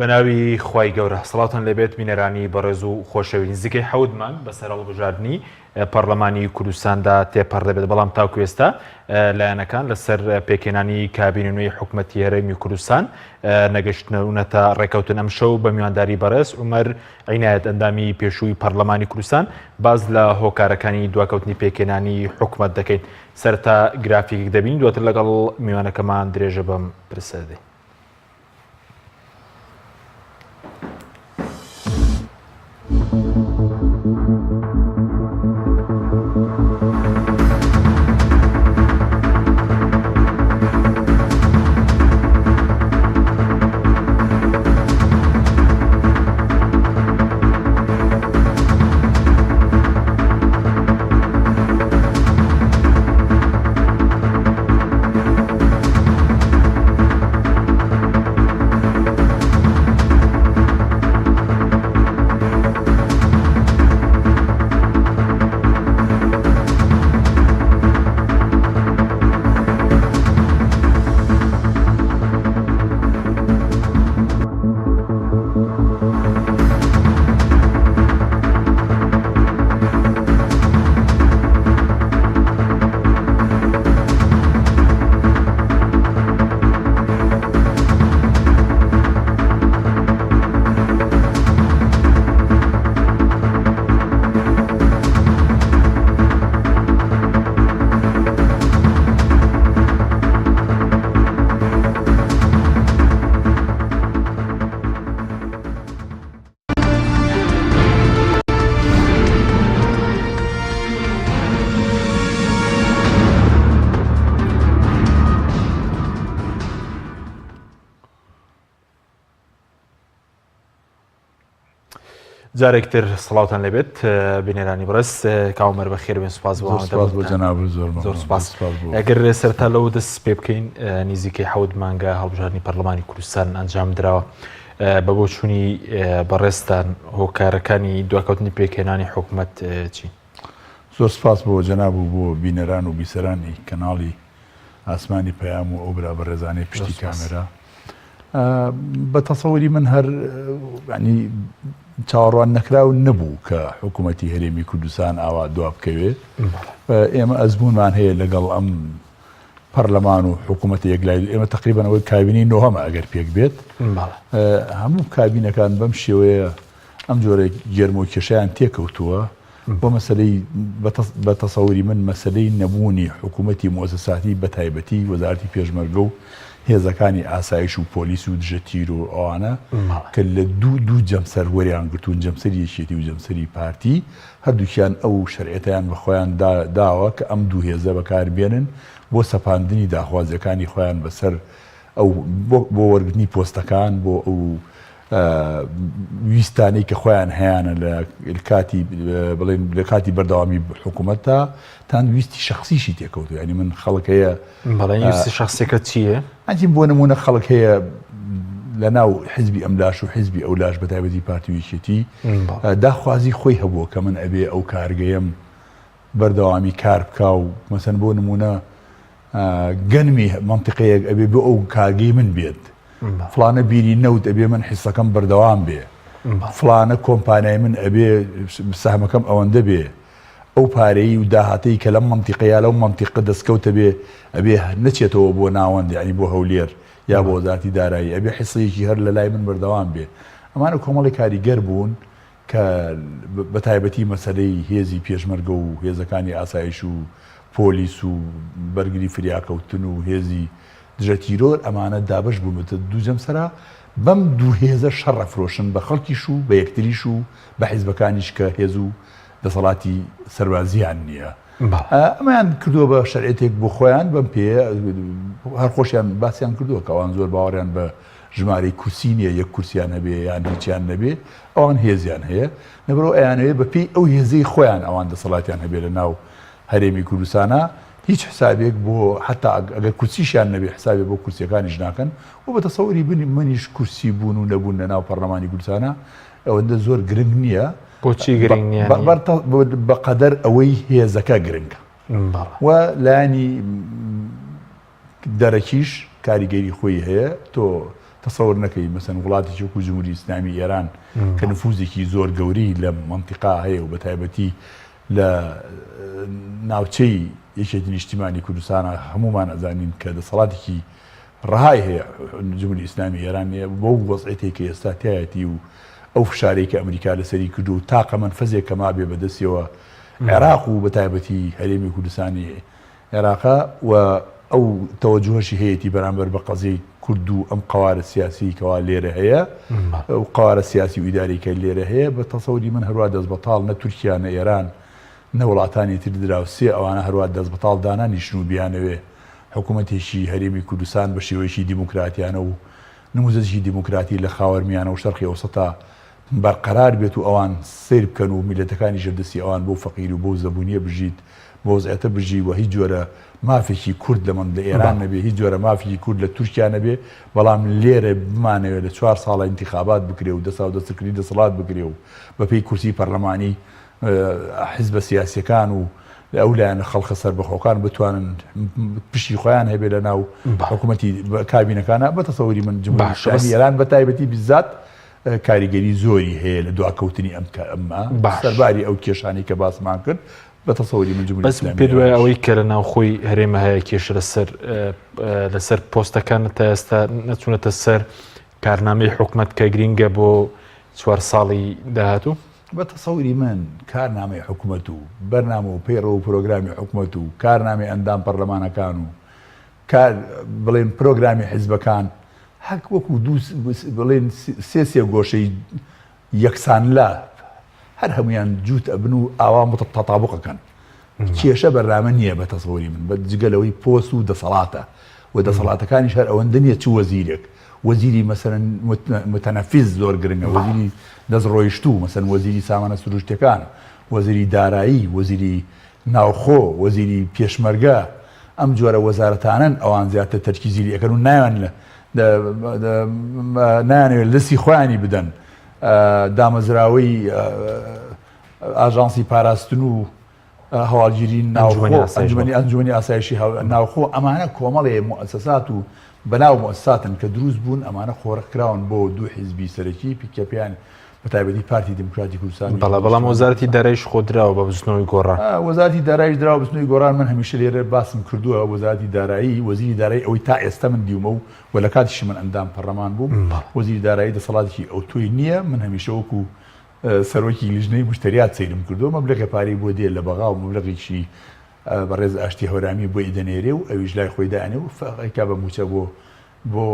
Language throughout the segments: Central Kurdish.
بەناوی خوای گەورە سڵاوتان لێبێت بینەرانی بەڕێز و خۆشەویست نزیکەی حەوت مانگ بەسەر هەڵبژاردنی پەڕلەمانی کوردستاندا تێپەڕ دەبێت بەڵام تاکو ئێستا لایەنەکان لەسەر پێکهێنانی کابینە نوێی حکومەتی هەرێمی کوردستان نەگەشتنەونەتە ڕێکەوتن ئەمشەو بە میوانداری بەڕێز عومەر عینایەت ئەندامی پێشووی پەڕلەمانی کوردستان باس لە هۆکارەکانی دواکەوتنی پێکهێنانی حکومەت دەکەین سەرەتا گرافیکێک دەبین دواتر لەگەڵ میوانەکەمان درێژە بەم پرسە دەدەین. جارێکتر سڵاوتان لێبێت بینەرانی بەڕێز کاومەر بە خێربێن سوپاس بۆ زۆر سپاس ئەگەر سەرتا لەوە دەست پێ بکەین نزیکەی حەوت مانگە هەڵبژاردنی پەرلەمانی کوردستان ئەنجام دراوە بە بۆچوونی بەڕێزتان هۆکارەکانی دواکەوتنی پێکهێنانی حکومەت چین؟ زۆر سپاس بۆ جەناب و بۆ بینەران و بیسەرانی کەناڵی ئاسمانی پەیام و ئەو برا بەڕێزانەی پشتی کامێرا. بە تەسەوری من هەر ینی چاوەڕوان نەکراو نەبوو کە حکوومەتی هەرێمی کوردستان ئاوا دوا بکەوێ ئێمە ئەزمونمان هەیە لەگەڵ ئەم پەرلەمان و حکوومەتی یەکلای ئێمە تقریبان ئەوەی کابینەی نۆهەمە ئەگەر پێک بێت هەموو کابینەکان بەم شێوەیە ئەم جۆرە گێرمە و کێشەیان تێکەوتووە بۆ مەسەلەی بە تەسەوری من مەسەلەی نەبوونی حکوومەتی موئەسەساتی بە تایبەتی وەزارەتی پێشمەرگە و هێزەکانی ئاسایش و پۆلیس و دژە تیر و ئەوانە کە لە دوو دوو جەمسەر وەریان گرتوون جەمسەری یەکێتی و جەمسەری پارتی هەردووکیان ئەو شەرعیەتەیان بە خۆیان داوە کە ئەم دوو هێزە بەکار بێنن بۆ سەپاندنی داخوازیەکانی خۆیان بەسەر ئەو بۆ وەرگرتنی پۆستەکان بۆ ئەو ویستانەی کە خۆیان هەیانە لە کاتی بڵێن لە کاتی بەردەوامی حکوومەتدا تان ویستی شخصیشی تێکەوتو ینی من خەڵک هەیە بەڵێ ویستی شخصیەکە چییە؟ ئەنتی بۆ نمونە خەڵک هەیە لە ناو حزبی ئەملاش و حزبی ئەولاش بە تایبەتی پارتی و یەکێتی داخوازی خۆی هەبووە کە من ئەبێ ئەو کارگەیەم بەردەوامی کار بکا و مەسەن بۆ نمونە گەنمی مەنتیقەیەک ئەبێ بۆ ئەو کارگەی من بێت فڵانە بیری نەوت ئەبێ من حیسەکەم بەردەوام بێ فڵانە کۆمپانیای من ئەبێ سەهمەکەم ئەوەندە بێ ئەو پارەی و داهاتەی کە لەم مەنتیقە یا لەو مەنتیقە دەستکەوتە بێ ئەبێ نەچێتەوە بۆ ناوەند یعنی بۆ هەولێر یا بۆ وەزارەتی دارایی ئەبێ حیسەیەکی هەر لە لای من بەردەوام بێ ئەمانە کۆمەڵی کاریگەر بوون کە بە تایبەتی مەسەلەی هێزی پێشمەرگە و هێزەکانی ئاسایش و پۆلیس و بەرگری فریاکەوتن و هێزی دژە تیرۆر ئەمانە دابەش بوونەتە دوو جەمسەرا بەم دوو هێزە شەڕ ئەفرۆشن بە خەڵکیش و بە یەکتریش و بە حیزبەکانیش کە هێز و دەسەڵاتی سەربازیان نییە. ئەمەیان کردووە بە شەرعیەتێک بۆ خۆیان بەم پێیە هەر خۆشیان باسیان کردووە کە ئەوان زۆر باوەڕیان بە ژمارەی کورسی نییە یەک کورسیان هەبێ یان هیچیان نەبێ ئەوان هێزیان هەیە لەبەرئەوە ئەیانەوێ بە پێی ئەو هێزەی خۆیان ئەوان دەسەڵاتیان هەبێ لە ناو هەرێمی کوردستانا هیچ حسابێک بۆ حتا ئەگەر کورسیشیان نەبێ حسابێ بۆ کورسیەکانیش ناکەن و بە تەسەوری بنی منیش کورسی بوون و نەبوون لە ناو پەرلەمانی کوردستانا ئەوەندە زۆر گرنگ نییە. بۆچی گرنگ نییە؟ بەقەدەر ئەوەی هێزەکە گرنگە و لایەنی دەرەکیش کاریگەری خۆی هەیە تۆ. تەسەور نەکەی مەسەن وڵاتێکی وەکو جمهوری ئیسلامی ئێران کە نفوزێکی زۆر گەورەی لە مەنتیقا هەیە و بە تایبەتی لە ناوچەی یەکێتی نیشتیمانی کوردستانە هەمومان ئەزانین کە دەسەڵاتێکی ڕەهای هەیە جمهوری ئیسلامی ئێران بەو وەزعێتێک کە ئێستا تایەتی و ئەو فشارەی کە ئەمریکا لەسەری کردو و تاقە مەنفەزێک کە مابێ بەدەستیەوە عێراق و بە تایبەتی هەرێمی کوردستانی عێراقە و ئەو تەوەجوهەشی هەیەتی بەرامبەر بە قەزیەی کورد و ئەم قەوارە سیاسیەی کەوا لێرە هەیە و قەوارە سیاسی و ئیداری کە لێرە هەیە بە تەسەوری من هەروا دەستبەتاڵ نە تورکیا نە ئێران نە وڵاتانی تر دراوسێ ئەوانە هەروا دەستبەتاڵ دانانیشن و بیانەوێ حکوومەتێکی هەرێمی کوردستان بە شێوەیەکی دیموکراتیانە و نموزەجی دیموکراتی لە خاوەرمیانە و شەرقی ئەوسەتا بەرقەرار بێت و ئەوان سەیر بکەن و میللەتەکانی ژێر دەستی ئەوان بەو فەقیری و بەو زەبوونیە بژیت بەو وەزعیەتە بژی و هیچ جۆرە مافێکی کورد لە لە ئێران نەبێ هیچ جۆرە مافێکی کورد لە تورکیا نەبێ بەڵام لێرە بمانەوێ لە چوار ساڵە ئینتیخابات بکرێ و دەساو دەستکردنی دەسەڵات بکرێ و بەپێی کورسی پەرلەمانی حیزبە سیاسیەکان و ئەو لایەنە خەڵکە سەربەخۆکان بتوانن پشتی خۆیان هەبێ لە ناو حکوومەتی کابینەکانە بە تەسەوری من جمهوری ئیسلامی ئێران بە تایبەتی بیزات کاریگەری زۆری هەیە لە دواکەوتنی ئەم کە ئەمە باش. سەرباری ئەو کێشانەی کە باسمان کرد بە تەسەوری من جمهوری بەس ئیسلامی پێت وایە ئێرانیش. ئەوەی کە لە ناوخۆی هەرێمە هەیە کێشە لەسەر لەسەر پۆستەکان تا ئێستا نەچوونەتە سەر کارنامەی حکومەت کە گرینگە بۆ چوار ساڵی داهاتوو؟ بە تەسەوری من کارنامەی حکومەت و بەرنامە و پەیڕەو و پرۆگرامی حکومەت و کارنامەی ئەندام پەرلەمانەکان و کار بڵێن پرۆگرامی حیزبەکان هەک وەکو دوو بڵێن سێ سێ گۆشەی یەکسانلا هەر هەمویان جووت ئەبن و ئاوا تەتابق ئەکەن کێشە بەرنامە نییە بە تەسەوری من بە جگە لەوەی پۆست و دەسەڵاتە و دەسەڵاتەکانیش هەر ئەوەندە نییە چ وەزیرێک وەزیری مەسەرەن متەنەفیز زۆر گرنگە وەزیری دەستڕۆیشتوو مەسەن وەزیری سامانە سروشتەکان وەزیری دارایی وەزیری ناوخۆ، وەزیری پێشمەرگە، ئەم جۆرە وەزارەتانەن ئەوان زیاتر تەرکیزی لێ ئەکەن و نایان نایانەوێت لەدەستی خۆیانی بدەن دامەزراوەی ئاژانسی پاراستن و هەواڵگیری ناوخۆ ئەنجومەنی ئەنجومەنی ئاسایشی ناوخۆ ئەمانە کۆمەڵێ موئەسەسات و بەناو موئەسەساتن کە دروست بوون ئەمانە قۆرخ کراون بۆ دوو حیزبی سەرەکی کە پێیان بە تایبەتی پارتی دیموکراتی کوردستان بەڵێ بەڵام وەزارەتی دارایش خۆ دراوە بە بزوتنەوەی گۆڕان. وەزارەتی دارایش دراوە بزوتنەوەی گۆڕان من هەمیشە لێرە باسم کردووە وەزارەتی دارایی وەزیری دارایی ئەوەی تا ئێستا من دیومە و و لە کاتیشی من ئەندام پەرلەمان بووم وەزیری دارایی دەسەڵاتێکی ئەوتۆی نییە من هەمیشە وەکو سەرۆکی لیژنەی مشتریات سەیرم کردووە مەبلەغێ پارەی بۆ دێ لە بەغا و مەبلەغێکی بەڕێز ئاشتی هەورامی بۆی دەنێرێ و ئەویش لای خۆی دانێ و فەقێکا بە مووچە بۆ بۆ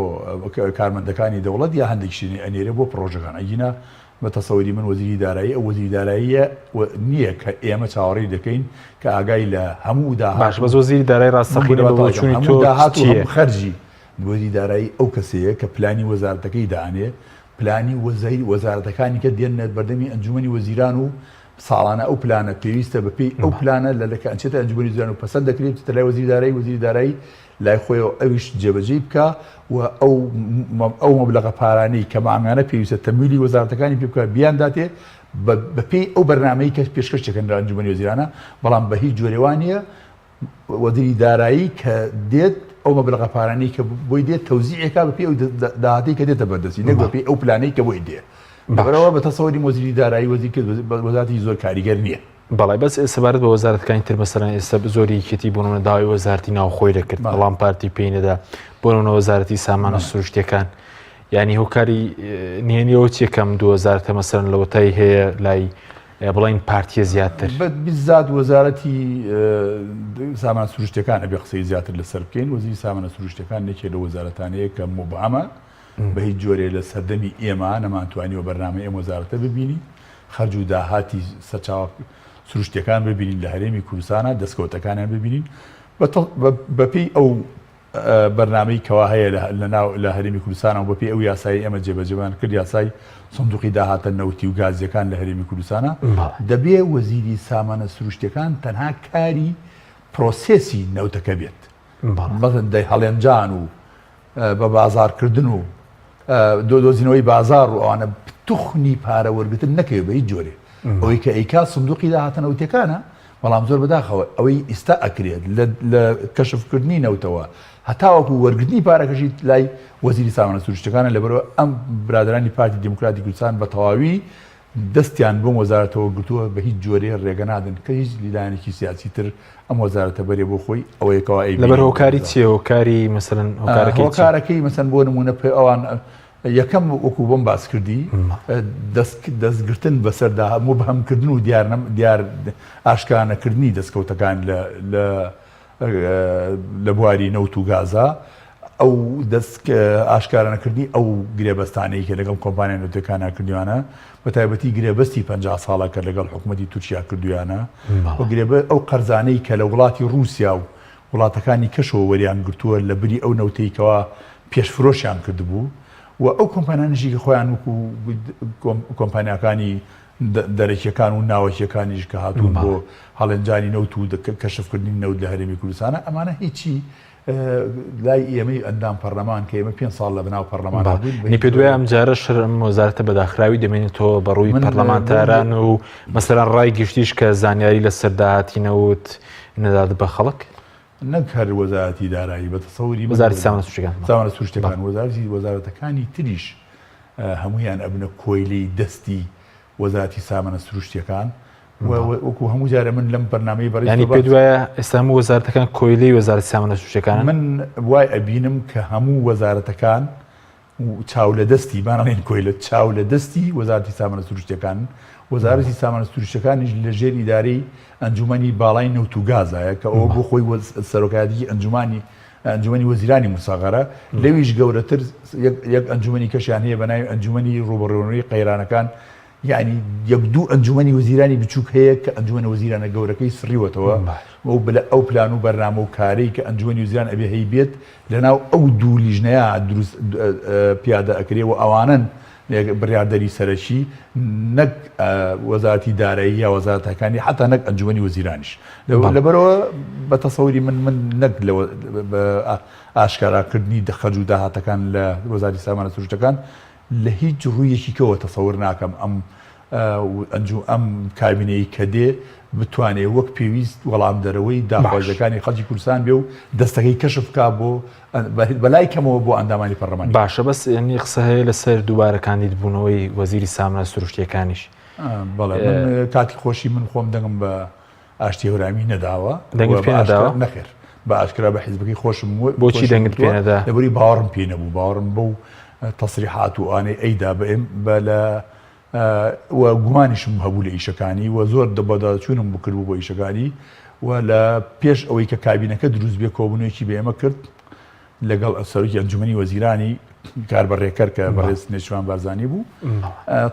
کارمەندەکانی دەوڵەت یا هەندێکیشی ئەنێرێ بۆ پڕۆژەکان ئەگینا بە تەسەوری من وەزیری دارایی ئەو وەزیری داراییە نییە کە ئێمە چاوەڕێی دەکەین کە ئاگای لە هەموو داهات باش بەس وەزیری دارایی ڕاستەقینە بە بۆچوونی تۆ هەموو داهات و چییە؟ هەموو خەرجی وەزیری دارایی ئەو کەسەیە کە پلانی وەزارەتەکەی دانێ پلانی وەزیر وەزارەتەکانی کە دێنە بەردەمی ئەنجومەنی وەزیران و ساڵانە ئەو پلانە پێویستە بەپێی ئەو پلانە لە لە کە ئەچێتە ئەنجومەنی وەزیران و پەسەند دەکرێت بچێتە لای وەزیری دارایی وەزیری دارایی لای خۆیەوە ئەویش جێبەجێی بکا و ئەو ئەو مەبلەغە پارانەی کە مانگانە پێویستە تەمویلی وەزارەتەکانی پێ بکا بیانداتێ بەپێی ئەو بەرنامەی کە پێشکەش دەکەن لە ئەنجومەنی وەزیرانە بەڵام بە هیچ جۆرێ وا نییە وەزیری دارایی کە دێت ئەو مەبلەغە پارانەی کە بۆی دێت تەوزیعێکا بەپێی ئەو داهاتەی کە دێتە بەردەستی نەک بەپێی ئەو پلانەی کە بۆی دێ لەبەرئەوە بە تەسەوری وەزیری دارایی وەزیر کرد وەزارەتی زۆر کاریگەر نییە. بەڵێ بەس سەبارەت بە وەزارەتەکانی تر مەسەلەن ئێستا زۆری یەکێتی بۆ نمونە داوای وەزارەتی ناوخۆی دەکرد بەڵام پارتی پێی نەدا بۆ نمونە وەزارەتی سامانە سروشتیەکان یعنی هۆکاری نهێنیەوە چیە کەم دوو وەزارەتە مەسەلەن لەوەتای هەیە لای بڵین پارتیە زیاتر بالذات وەزارەتی سامان سروشتەکان ئەبێ قسەی زیاتر لەسەر بکەین وەزیری سامانە سروشتەکان یەکێ لە وەزارەتانەیە کە موبهەمە بە هیچ جۆرێ لە سەردەمی ئێمە نەمانتوانیوە بەرنامەی ئەم وەزارەتە ببینین، خەرج و داهاتی سەرچاوە سروشتیەکان ببینین لە هەرێمی کوردستانا، دەستکەوتەکانیان ببینین، بەپێی ئەو بەرنامەی کەوا هەیە لە هەرێمی کوردستانە و بەپێی ئەو یاسای ئێمە جێبەجێمان کرد، یاسای سندوقی داهاتە نەوتی و گازیەکان لە هەرێمی کوردستانە، دەبێ وەزیری سامانە سروشتیەکان تەنها کاری پرۆسێسی نەوتەکە بێت، مەسەلەن دەی هەڵێنجان و بە بازاڕکردن و دۆزینەوەی بازاڕ و ئەوانە توخنی پارە وەرگتن نەکەوێت بە هیچ جۆرێ ئەوەی کە ئەیکا سندوقی داهاتە نەوتیەکانە. بەڵام زۆر بەداخەوە ئەوەی ئیستا ئەکرێت لە کەشفکردنی نەوتەوە هەتاوەکو وەرگرتنی پارەکەشی لای وەزیری سامانە سروشتەکانە لەبەرئەوە ئەم برادەرانی پارتی دیموکراتی کوردستان بە تەواوی دەستیان بەم وەزارەتەوە گرتووە بە هیچ جۆرێ ڕێگە نادەن کە هیچ لایەنێکی سیاسی تر ئەم وەزارەتە بەرێ بۆ خۆی ئەوەیە کەوا ئەیبینین لەبەر هۆکاری چیە هۆکاری مەسەلەن هۆکارەکەی چیە؟ هۆکارەکەی مەسەن بۆ نموونە پێ ئەوان یەکەم وەکو بۆم باس کردی دەستگرتن بەسەردا موبهەمکردن و دیار دیار ئاشکرانەکردنی دەستکەوتەکان لە لە لە بواری نەوت و گازا ئەو دەست ئاشکارانەکردنی ئەو گرێبەستانەی کە لەگەڵ کۆمپانیا نەوتەکانە کردویانە بە تایبەتی گرێبەستی 50 ساڵە کە لەگەڵ حکوومەتی تورکیا کردویانە و گرێبە ئەو قەرزانەی کە لە وڵاتی رووسیا و وڵاتەکانی کەشەوە وەریان گرتووە لە بری ئەو نەوتەی کەوا پێشفرۆشیان کردبوو و ئەو کۆمپانیانەشی کە خۆیان وەکو کۆمپانیاکانی دەرەکیەکان و ناوەکیەکانیش کە هاتوون بۆ هەڵێنجانی نەوت و کەشفکردنی نەوت لە هەرێمی کوردستانە ئەمانە هیچی لای ئێمەی ئەندام پەرلەمان کە ئێمە پێ ساڵ لە بەناو پەرلەمان بووین پێ دوای ئەم جارە شەر ئەم وەزارەتە بەداخراوی دەمێنێتەوە بە ڕووی پەرلەمانتاران و مەسەران ڕای گشتیش کە زانیاری لەسەر داهاتی نەوت نەدات بە خەڵک؟ نەک هەر وەزارەتی دارایی بە تەسەوری من وەزارەتی سامانە سروشتیەکان سامانە سروشتیەکان وەزارەتی وەزارەتەکانی تریش هەموویان ئەبنە کۆیلەی دەستی وەزارەتی سامانە سروشتیەکان وەکو هەموو جارە من لەم بەرنامەی بەڕێز ینی پێت وایە ئێستا هەموو وەزارەتەکان کۆیلەی وەزارەتی سامانە سروشتیەکانن؟ من وای ئەبینم کە هەموو وەزارەتەکان و چاو لە دەستی، با نەڵێین کۆیلە، چاو لە دەستی وەزارەتی سامانە سروشتییەکانن، وەزارەتی سامانە سروشتییەکانیش لە ژێر ئیدارەی ئەنجومەنی باڵای نەوت و گازایە کە ئەوە بۆ خۆی سەرۆکایەتیی ئەنجومانی ئەنجومەنی وەزیرانی موسەغەرە، لەویش گەورەتر یەک ئەنجومەنی کەشیان هەیە بە ناوی ئەنجومەنی ڕووبەڕوونەوەی قەیرانەکان، یەعنی یەک دوو ئەنجومەنی وەزیرانی بچووک هەیە کە ئەنجومەنە وەزیرانە گەورەکەی سڕیوەتەوە و ئەو پلان و بەرنامە و کارەی کە ئەنجومەنی وەزیران ئەبێ هەیبێت لەناو ئەو دوو لیژنەیە دروست پیادە ئەکرێ و ئەوانەن بڕیاردەری سەرەکی نەک وەزارەتی دارایی یا وەزارەتەکانی حتا نەک ئەنجومەنی وەزیرانیش لەبەرەوە بە تەسەوری من من نەک لە ئاشکاراکردنی خەرج و داهاتەکان لە وەزارەتی سامانە سروشتەکان لە هیچ ڕوویەکی کەوە تەسەور ناکەم ئەم ئەنجو ئەم کابینەی کە دێ بتوانێ وەک پێویست وەڵامدەرەوەی داخوازیەکانی خەڵکی کوردستان بێ و دەستەکەی کەشف بکا بۆ بەلای کەمەوە بۆ ئەندامانی پەرلەمانی. باشە بەس یەنی قسە هەیە لەسەر دووبارە کاندید بوونەوەی وەزیری سامانە سروشتیەکانیش. بەڵێ من کاتی خۆشی من خۆم دەنگم بە ئاشتی هەورامی نەداوە. دەنگت پێ نەداوە؟ نەخێر بە ئاشکرا بە حیزبەکەی خۆشم بۆچی دەنگت پێ نەدا؟ لەبەری باوەڕم پێی نەبوو باوەڕم بەو تەسریحات و ئانەی ئەیدا بە ئێم بە لە و گومانیشم هەبوو لە ئیشەکانی و زۆر بەدواداچوونم بۆ کردبوو بۆ ئیشەکانی و لە پێش ئەوەی کە کابینەکە دروست بێ کۆبوونەوەیەکی بە ئێمە کرد لەگەڵ سەرۆکی ئەنجومەنی وەزیرانی کاربەڕێکەر کە بەڕێز نێچیروان بارزانی بوو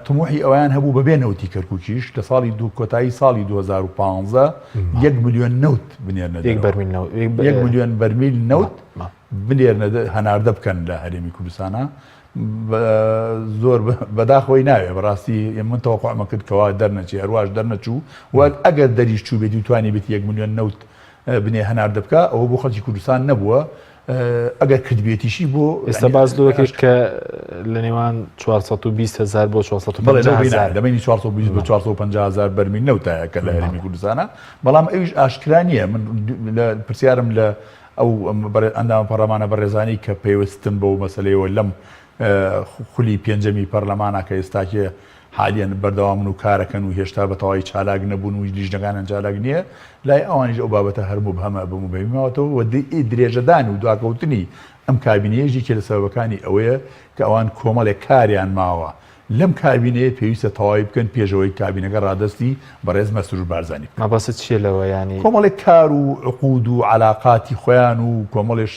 تموحی ئەویان هەبوو بەبێ نەوتی کەرکووکیش لە ساڵی دوو کۆتایی ساڵی 2015 یەک ملیۆن نەوت بنێرنە یەک بەرمیل نەوت یەک ملیۆن بەرمیل نەوت بنێرنە هەناردە بکەن لە هەرێمی کوردستانە زۆر بەداخەوەی ناوێ بەڕاستی من تەوەقعمە کرد کەوا دەرنەچێ هەرواش دەرنەچوو و ئەگەر دەریش چوو بێتی و توانی بێت یەک ملیۆن نەوت بنێ هەناردە بکە ئەوە بۆ خەڵکی کوردستان نەبووە ئەگەر کردبێتیشی بۆ ئێستا باس لەوە کە لە نێوان 420 هزار بۆ 450 هزار لە بینی 420 بۆ 450 هزار بەرمیل نەوتایە کە لە هەرێمی کوردستانە بەڵام ئەویش ئاشکرا نییە من پرسیارم لە ئەو ئەندامە پەڕلەمانە بەڕێزانەی کە پەیوەستن بەو مەسەلەیەوە لەم خولی پێنجەمی پەرلەمانە کە ئێستاکێ حالیەن بەردەوامن و کارەکەن و هێشتا بە تەواوی چالاک نەبوون و لیژنەکانیان چالاک نییە، لای ئەوانیش ئەو بابەتە هەر موبهەمە بە موبهەمی ماوەتەوە و درێژەدان و دواکەوتنی ئەم کابینەیەش یەکێ لە سەبەبەکانی ئەوەیە کە ئەوان کۆمەڵێک کاریان ماوە لەم کابینەیە پێویستە تەواوی بکەن پێش ئەوەی کابینەکە ڕادەستی بەڕێز مەسرور بارزانی بکەن. مەبەستت چییە لەوە یانی؟ کۆمەڵێک کار و عقود و عەلاقاتی خۆیان و کۆمەڵێ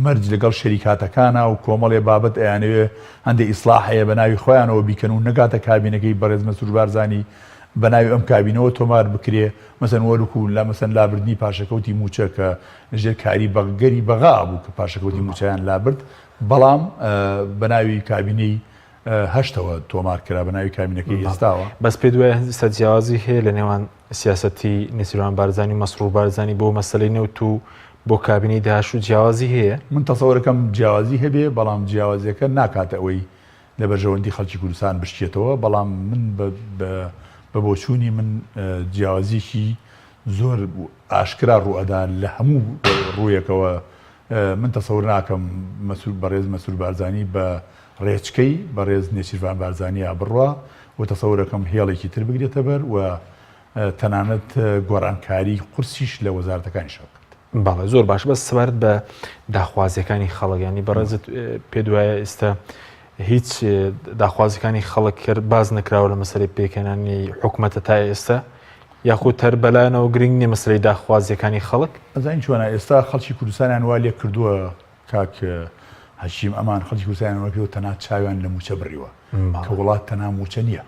مەرج لەگەڵ شەریکاتەکانا و کۆمەڵێ بابەت ئەیانەوێ هەندێ ئیسڵاح هەیە بە ناوی خۆیانەوە بیکەن و نەگاتە کابینەکەی بەڕێز مەسرور بارزانی بە ناوی ئەم کابینەوە تۆمار بکرێ مەسەن وەرکو لە مەسەن لابردنی پاشەکەوتی مووچە کە لەژێر کاری بەغگەری بەغا بوو کە پاشەکەوتی مووچەیان لابرد بەڵام بە ناوی کابینەی هەشتەوە تۆمار کرا بە ناوی کابینەکەی ئێستاوە. بەس پێت وایە ئێستا جیاوازی هەیە لە نێوان سیاسەتی نێچیروان بارزانی و مەسرور بارزانی بۆ مەسەلەی نەوت و بۆ کابینەی داهاتوو جیاوازی هەیە؟ من تەسەورەکەم جیاوازی هەبێ بەڵام جیاوازیەکە ناکاتە ئەوەی لە بەرژەوەندی خەڵکی کوردستان بشکێتەوە بەڵام من بە بۆچوونی من جیاوازیەکی. زۆر ئاشکرا ڕووئەدا لە هەموو ڕوویەکەوە من تەسەور ناکەم مەسرور بەڕێز مەسرور بارزانی بە ڕێچکەی بەڕێز نێچیرڤان بارزانیا بڕوا و تەسەورەکەم هێڵێکی تر بگرێتە بەر و تەنانەت گۆڕانکاری قورسیش لە وەزارەتەکانیشا بکات. بەڵێ زۆر باش بەس سەبارەت بە داخوازیەکانی خەڵک ینی بەڕێزت پێ دوایە ئێستا هیچ داخوازیەکانی خەڵک کرد باز نەکراوە لە مەسەری پێکهێنانی حکومەتە تا ئێستا یاخود هەر بەلایەنەوە گرنگ نییە مەسەلەی داخوازیەکانی خەڵک؟ ئەزانی چۆنە ئێستا خەڵکی کوردستانیان وا لێ کردووە کاک هەشیم ئەمان خەڵکی کوردستانیان وا کردووە تەنها چاویان لە مووچە بڕیوە کە وڵات تەنها مووچە نییە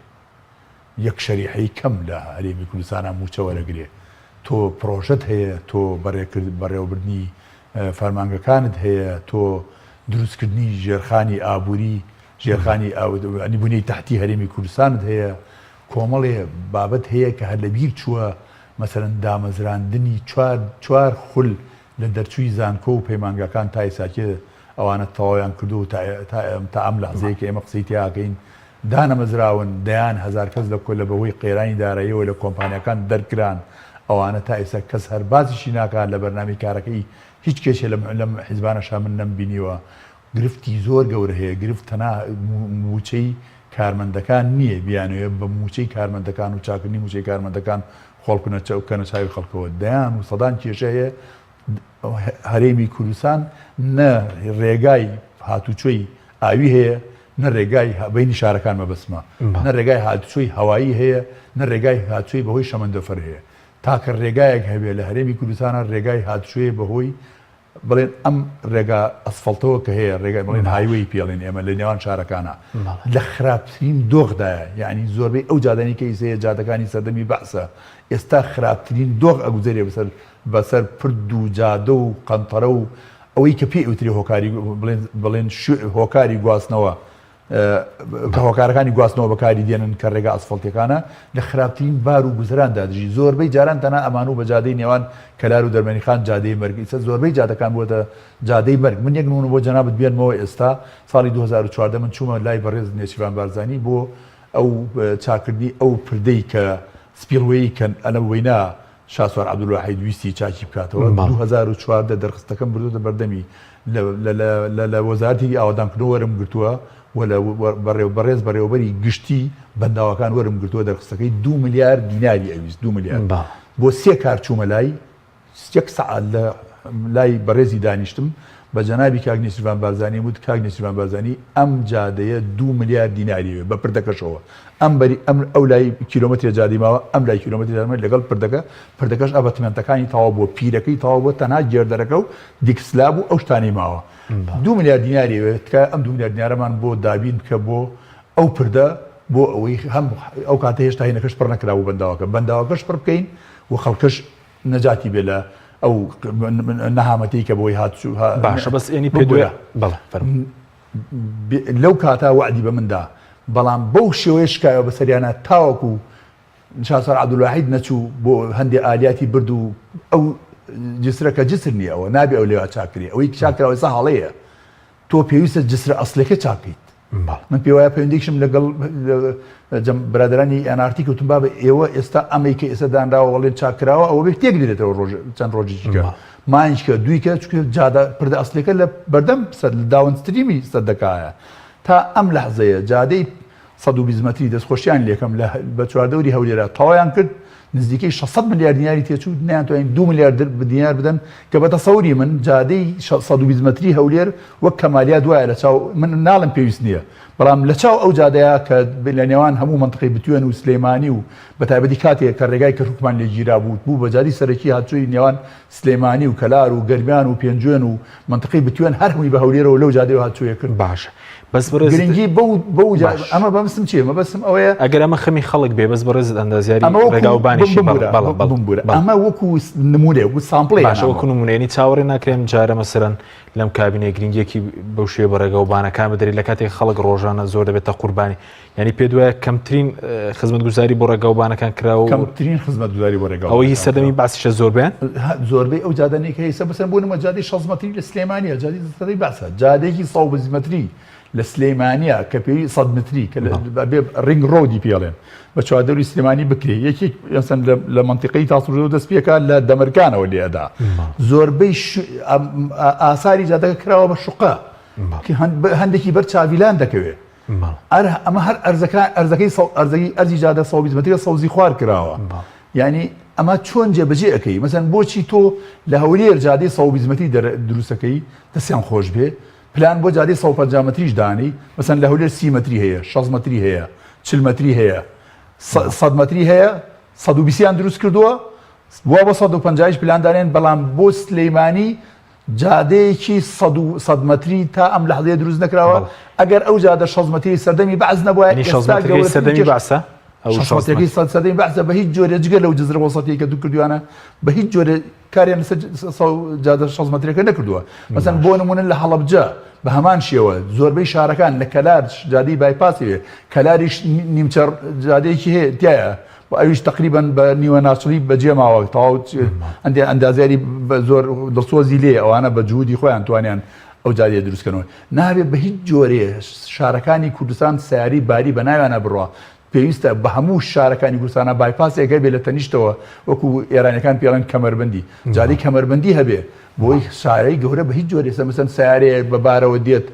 یەک شەریحەی کەم لە هەرێمی کوردستانا مووچە وەرەگرێ تۆ پڕۆژەت هەیە تۆ بەڕێکرد بەڕێوەبردنی فەرمانگەکانت هەیە تۆ دروستکردنی ژێرخانی ئابووری ژێرخانی ئەنی بنیەی تەحتی هەرێمی کوردستانت هەیە کۆمەڵێ بابەت هەیە کە هەر لەبیر چووە مەسەلەن دامەزراندنی چوار چوار خول لە دەرچووی زانکۆ و پەیمانگاکان تا ئیساکێ ئەوانە تەواویان کردووە و تا تا تا ئەم لەحزەیە کە ئێمە قسەی تیاکەین دانەمەزراون دەیان هەزار کەس لە کۆلە بەهۆی قەیرانی داراییەوە لە کۆمپانیاکان دەرکران ئەوانە تا ئێستا کەس هەر باسیشی ناکات لە بەرنامەی کارەکەی هیچ کێشێ لەم لەم حیزبانەشا من نەمبینیوە گرفتی زۆر گەورە هەیە، گرفت تەنها مووچەی کارمەندەکان نییە، بیانەوێت بە مووچەی کارمەندەکان و چاکردنی مووچەی کارمەندەکان خۆڵ بکەنە چاوی خەڵکەوە، دەیان و سەدان کێشە هەیە، هەرێمی کوردستان نە رێگای هاتوچۆی ئاوی هەیە، نە رێگای بەینی شارەکان مەبەستمە، نە رێگای هاتوچۆی هەوایی هەیە، نە رێگای هاتوچۆی بەهۆی شەمەندەفەر هەیە. تاکە رێگایەک هەبێ لە هەرێمی کوردستانا رێگای هاتوچۆیە بەهۆی بڵێن ئەم ڕێگا ئەسفەڵتەوە کە هەیە ڕێگای بڵێن highway پێڵێن ئێمە لە نێوان شارەکانە لە خراپترین دۆخدایە یعنی زۆربەی ئەو جادانی کە ئیسەیە جادەکانی سەردەمی بەعسە ئێستا خراپترین دۆخ ئەگوزەرێ بەسەر بەسەر پرد و جادە و قەنتەرە و ئەوەی کە پێی ئەوترێ هۆکاری بڵێن بڵێن هۆکاری گواستنەوە کە هۆکارەکانی گواستنەوە بەکاری دێنن کە ڕێگا ئەسفەڵتیەکانە لە خراپترین بار و گوزەراندا دەژی زۆربەی جاران تەنها ئەمان و بە جادەی نێوان کەلار و دەرمەنیخان جادەی مەرگ ئیستا زۆربەی جادەکان بووەتە جادەی مەرگ من یەک نمونە بۆ جەنابت بێنمەوە ئێستا ساڵی 2014 من چوومە لای بەڕێز نێچیرڤان بارزانی بۆ ئەو چاکردنی ئەو پردەی کە spillway کە ئەنە وەینا شاسوار عەبدولواحید ویستی چاکی بکاتەوە، 2014 دەرخستەکەم بردۆتە بەردەمی لە وەزارەتی ئاوەدانکردنەوە وەرم گرتووە و لە بەڕێز بەڕێوەبەری گشتی بەنداوەکان وەرم گرتووە دەرخستەکەی دوو ملیار دیناری ئەویست دوو ملیار بۆ سێ کار چوومە لای یەک سەعات لە لای بەڕێزی دانیشتم بە جەنابی کاک نێچیرڤان بارزانیم وت کاک نێچیرڤان بارزانی ئەم جادەیە دوو ملیار دیناری ئەوێ بە پردەکەشەوە ئەم بەری ئەم ئەو لای کیلۆمەترێ جادەی ماوە ئەم لای کیلۆمەتری جادەی ماوە لەگەڵ پردەکە پردەکەش ئەبەتمێنتەکانی تەواو بووە پیرەکەی تەواو بووە تەنها گێردەرەکە و دیکسلاب و ئەو شتانەی ماوە دوو ملیار دیناری ئەوێ تکایە ئەم دوو ملیار دینارەمان بۆ دابین بکە بۆ ئەو پردە بۆ ئەوەی هەم ئەو کاتە هێشتا هینەکەش پڕ نەکرابوو بەنداوەکە بەنداوەکەش پڕ بکەین و خەڵکەش نەجاتی بێ لە ئەو نەهامەتەی کە بۆی هات باشە بەس ئێنی پێ دوێ بەڵێ فەرموو. لەو کاتە وەعدی بە من دا بەڵام بەو شێوەیە شکایەوە بەسەریانا تاوەکو شاسوار عەبدولواحید نەچوو بۆ هەندێ ئالیاتی برد و ئەو جسرە کە جسر نییە ئەوە نابێ ئەو لێوا چاکرێ ئەوەی چاکراوە ئێستا هەڵەیە تۆ پێویستە جسرە ئەسڵیەکە چاکەیت من پێ وایە پەیوەندیشم لەگەڵ برادرانی ئەنارتی کەوتم بابە ئێوە ئێستا ئەمەی کە ئێستا دانراوە وەڵێن چاکراوە ئەوە بێت تێک درێتەوە ڕۆژ چەند ڕۆژێکی کە مانگێکە دووی کە چونکە جادە پردە ئەسڵیەکە لە بەردەم سەد لە downstream ی سەدەکایە تا ئەم لەحزەیە جادەی 120 مەتری دەستخۆشیان لێکەم لە بە چواردەوری هەولێرا تەواویان کرد نزیکەی 600 ملیار دیناری تێچوو نەیانتوانی 2 ملیار دینار بدەن کە بە تەسەوری من جادەی 120 مەتری هەولێر وەک کەمالیات وایە لە چاو من ناڵم پێویست نییە بەڵام لە چاو ئەو جادەیە کە لە نێوان هەموو مەنتقەی بتوێن و سلێمانی و بە تایبەتی کاتێک کە ڕێگای کەرکوکمان لێ گیرا بوو بوو بە جادەی سەرەکی هاتوچۆی نێوان سلێمانی و کەلار و گەرمیان و پێنجوێن و مەنتقەی بتوێن هەر هەمووی بە هەولێرەوە لەو جادەیەوە هاتوچۆیە کرد. باشە بەس بەڕێزت گرنگی بەو بەو جا باش. ئەمە مەبەستم چییە مەبەستم ئەوەیە ئەگەر ئەمە خەمی خەڵک بێ بەس بەڕێزت ئەندازیاری ئەمە وەکو ڕێگا و بانیشی بەڵێ بمبورە بەڵێ بەڵێ بمبورە بەڵێ. ئەمە وەکو نموونەیە وەکو sample ێ باشە وەکو هێنامەوە. نموونە یانی چاوەڕێ ناکرێ ئەم جارە مەسەلەن لەم کابینەیە گرنگیەکی بەو شێوەیە بە ڕێگا و بانەکان بدرێت لە کاتێک خەڵک ڕۆژانە زۆر دەبێتە قوربانی یانی پێت وایە کەمترین خزمەتگوزاری بۆ ڕێگا و بانەکان کرا و کەمترین خزمەتگوزاری بۆ ڕێگا و ئەوەی سەردەمی بەعسیشە زۆربەیان زۆربەی ئەو جادانەی کە ئێستا بەسەر بۆ نموونە جادەی 60 مەتری لە سلێمانیە جادەی سەردەمی بەعسە جادەیەکی 120 مەتری. لە سلێمانیا کە پێوی 100 متری کە بێ ring road ی پێڵێن بە چواردەوری سلێمانی بکرێ یەکێک ئەسەن لە منتیقەی تاسڵوجەوە دەست پێکا لە دەمرکانەوە لێ ئەدا زۆربەی ئاساری جادەکە کراوە بە شوقە هەندێکی بەر چاویلان دەکەوێت ئەمە هەر ئەرزەکە ئەرزەکەی ئەرزەی ئەرزی جادە 120 متری سەوزی خوار کراوە یعنی ئەمە چۆن جێبەجێ ئەەکەی مەسەن بۆچی تۆ لە هەولێر جادەی 120 متری دروستەکەی دەستیان خۆش بێ پلان بۆ جادەی 150 متریش دانی مەسەن لە هەولێر 30 متری هەیە 60 متری هەیە 40 متری هەیە 100 متری هەیە 120 یان دروست کردووە بووە بۆ 150 پلان دانێن بەڵام بۆ سلەیمانی جادەیەکی سەد مەتری تا ئەم لەحزەیە دروست نەکراوە، ئەگەر ئەو جادە شەست مەتریەی سەردەمی بەعس نەبوایە یانی شەست ئێستا مەترەکەی گەورەترین سەردەمی کێشە بەعسە؟ ئەو شەست شەست مەترەکەی مەتر. سەد سەردەمی بەعسە بە هیچ جۆرێ جگە لەو جزرە وەسەتیەی کە دوو کردویانە بە هیچ جۆرێ کاریان لەسەر جادە شەست مەترەکە نەکردووە مەسەن باش. بۆ نمونە لە هەڵەبجە بە هەمان شێوە زۆربەی شارەکان لە کەلار جادەی bypass ی هەیە کەلاریش نیمچە جادەیەکی هەیە تایە و ئەویش تەقریبەن بە نیوە ناچڵی بەجێ ماوە تەواو هەندێ ئەندازیاری زۆر دڵسۆزی لێ ئەوانە بە جهودی خۆیان توانیان ئەو جادەیە دروستکەنەوە نابێ بە هیچ جۆرێ شارەکانی کوردستان سیاری باری بە ناویانە بڕوا پێویستە بە هەموو شارەکانی کوردستانە bypass ێک هەبێ لە تەنیشتەوە وەکو ئێرانەکان پێڵێن کەمەربەندی جادەی کەمەربەندی هەبێ بۆی سارەی گەورە بە هیچ جۆرێ مەسەن سیارەیە بە بارەوە دێت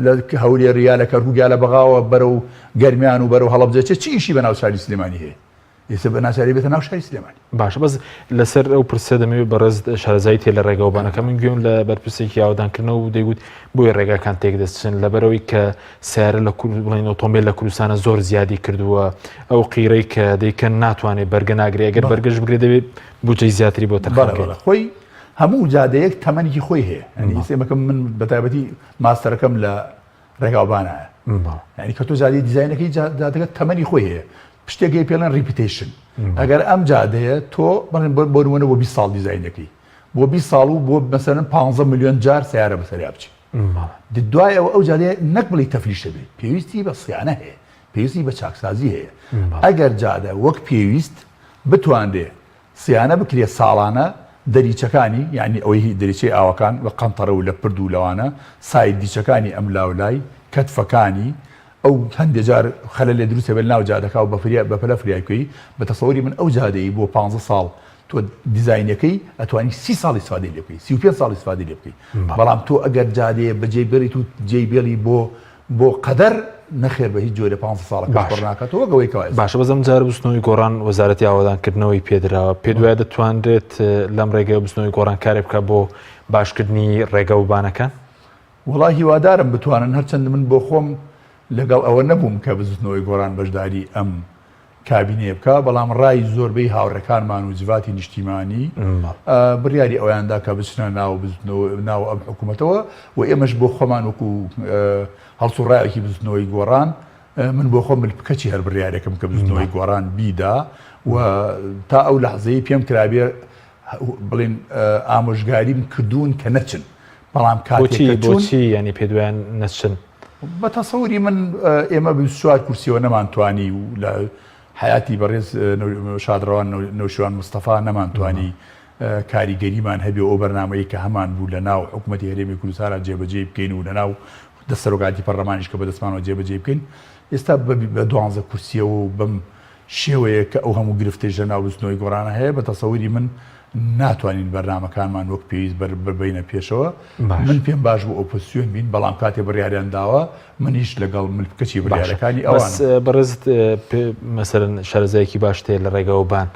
لە هەولێر یا لە کەرکوک یا لە بەغاوە بەرەو گەرمیان و بەرەو هەڵەبجە چێ چ ئیشی بە ناو شاری سلێمانی هەیە ئێستا بە ناچاری بێتە ناو شاری سلێمانی. باشە بەس لەسەر ئەو پرسە دەمەوێت بەڕێز شارەزایی تێ لە ڕێگەوبانەکە من گوێم لە بەرپرسێکی ئاوەدانکردنەوە و دەیگوت بۆیە ڕێگاکان تێک دەچن لەبەرەوەی کە سیارە لە کورد بڵێن ئۆتۆمبیل لە کوردستانە زۆر زیادی کردووە ئەو قیرەی کە دەیکەن ناتوانێت بەرگە ناگرێ ئەگەر بەرگەش بگرێت دەبێت بودجەی زیاتری بۆ تەرخان بکەیت. خۆی هەموو جادەیەک تەمەنێکی خۆی هەیە یعنی ئێستا ئێمەکەم من بە تایبەتی ماستەرەکەم لە ڕێگاوبانایە یعنی کە تۆ جادەی دیزاینەکەی جادەکە تەمەنی خۆی هەیە شتێک هەیە پێڵێن repetition ئەگەر ئەم جادەیە تۆ بڵێن بۆ نمونە بۆ 20 ساڵ دیزاینەکەی بۆ 20 ساڵ و بۆ مەسەلەن 15 ملیۆن جار سیارە بەسەریا بچێت دوای ئەوە ئەو جادەیە نەک بڵی تەفلیشە بێت پێویستی بە سیانە هەیە پێویستی بە چاکسازی هەیە ئەگەر جادە وەک پێویست بتوانرێ سیانە بکرێ ساڵانە دەریچەکانی یانی ئەوەی هی دەریچەی ئاوەکان وەک قەنتەرە و لە پرد و لەوانە side ditch ەکانی ئەم لاو لای کەتفەکانی ئەو هەندێ جار خەلەلێ دروست هەبێ لەناو جادەکا و بە فریا بە پەلە فریای بکەی بە تەسەوری من ئەو جادەی بۆ پانزە ساڵ تۆ دیزاینەکەی ئەتوانی 30 ساڵ ئیسفادەی لێ بکەی 35 ساڵ ئیسفادەی لێ بکەی بەڵام تۆ ئەگەر جادەیە بەجێ بێڵیت و جێی بێڵی بۆ بۆ قەدەر نەخێر بە هیچ جۆرێ پانزە ساڵەکەش باشە. پڕ ناکاتەوە وەک ئەوەی کەوا ئێستا. باشە بەس ئەم جارە بزوتنەوەی گۆڕان وەزارەتی ئاوەدانکردنەوەی پێدراوە پێت وایە دەتوانرێت لەم ڕێگەیەوە بزوتنەوەی گۆڕان کارێک بکات بۆ باشکردنی ڕێگە و بانەکان؟ وەڵا هیوادارم بتوانن هەرچەند من بۆ خۆم لەگەڵ ئەوە نەبووم کە بزوتنەوەی گۆڕان بەشداری ئەم کابینەیە بکا، بەڵام ڕای زۆربەی هاوڕێکانمان و جڤاتی نیشتیمانی بڕیاری ئەوەیان دا کە بچنە ناو بزوتنەوە ناو ئەم حکوومەتەوە و ئێمەش بۆ خۆمان وەکو هەڵسوڕاوێکی بزوتنەوەی گۆڕان من بۆ خۆم ملپکەچی هەر بڕیارێکم کە بزوتنەوەی گۆڕان بیدا و تا ئەو لەحزەی پێم کرابێ بڵێن ئامۆژگاریم کردوون کە نەچن بەڵام کاتێک کە چوون بۆچی یانی پێت وایە نەچن؟ بە تەسەوری من ئێمە بە 24 کورسیەوە نەمانتوانی و لە حیاتی بەڕێز شادڕەوان نەوشیروان مستەفا نەمانتوانی کاریگەریمان هەبێ ئەو بەرنامەیە کە هەمان بوو لە ناو حکوومەتی هەرێمی کوردستانە جێبەجێ بکەین و لە ناو دەسەرۆکاتی پەرلەمانیش کە بەدەستمانەوە جێبەجێ بکەین ئێستا بە دوانزە کورسیەوە و بەم شێوەیە کە ئەو هەموو گرفتەیش لە ناو بزوتنەوەی گۆڕانە هەیە، بە تەسەوری من ناتوانین بەرنامەکانمان وەک پێویست بەر ببەینە پێشەوە. من پێم باش بوو ئۆپۆزسیۆن بین، بەڵام کاتێ بڕیاریان داوە منیش لەگەڵ ملکەچی بڕیارەکانی باشە بەس ئەوانم. بەڕێزت پێ مەسەلەن شارەزایەکی باشت هەیە لە ڕێگەوە بان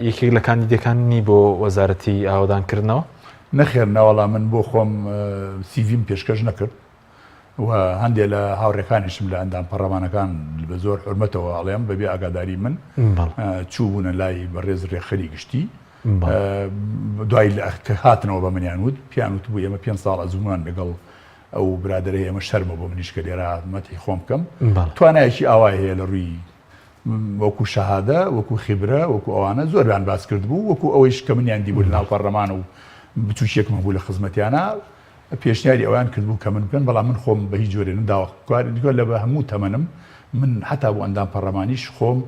یەکێک لە کاندیدەکان نی بۆ وەزارەتی ئاوەدانکردنەوە؟ نەخێر نەوەڵا من بۆ خۆم سیڤیم پێشکەش نەکرد. و هەندێ لە هاوڕێکانیشم لە ئەندام پەڕلەمانەکان بە زۆر حورمەتەوە ئەڵێم بەبێ ئاگاداری من چووبوونە لای بەڕێز ڕێکخەری گشتی دوای کە هاتنەوە بە منیان وت پیان وت بوو ئێمە پێ ساڵ ئەزموان لەگەڵ ئەو برادەرەی ئێمە شەرمە بۆ منیش کە لێرە مەتحی خۆم بکەم توانایەکی ئاوای هەیە لە ڕووی وەکو شەهادە وەکو خیبرە وەکو ئەوانە زۆریان باس کرد بوو وەکو ئەوەیش کە منیان دیبوو لە ناو پەرلەمان و بچووکێکم هەبوو لە خزمەتیانە پێشنیاری ئەوەیان کردبوو کە من بکەن، بەڵام من خۆم بە هیچ جۆرێ نەداوە کار، لە بە هەموو تەمەنم من حەتا بۆ ئەندام پەڕلەمانیش خۆم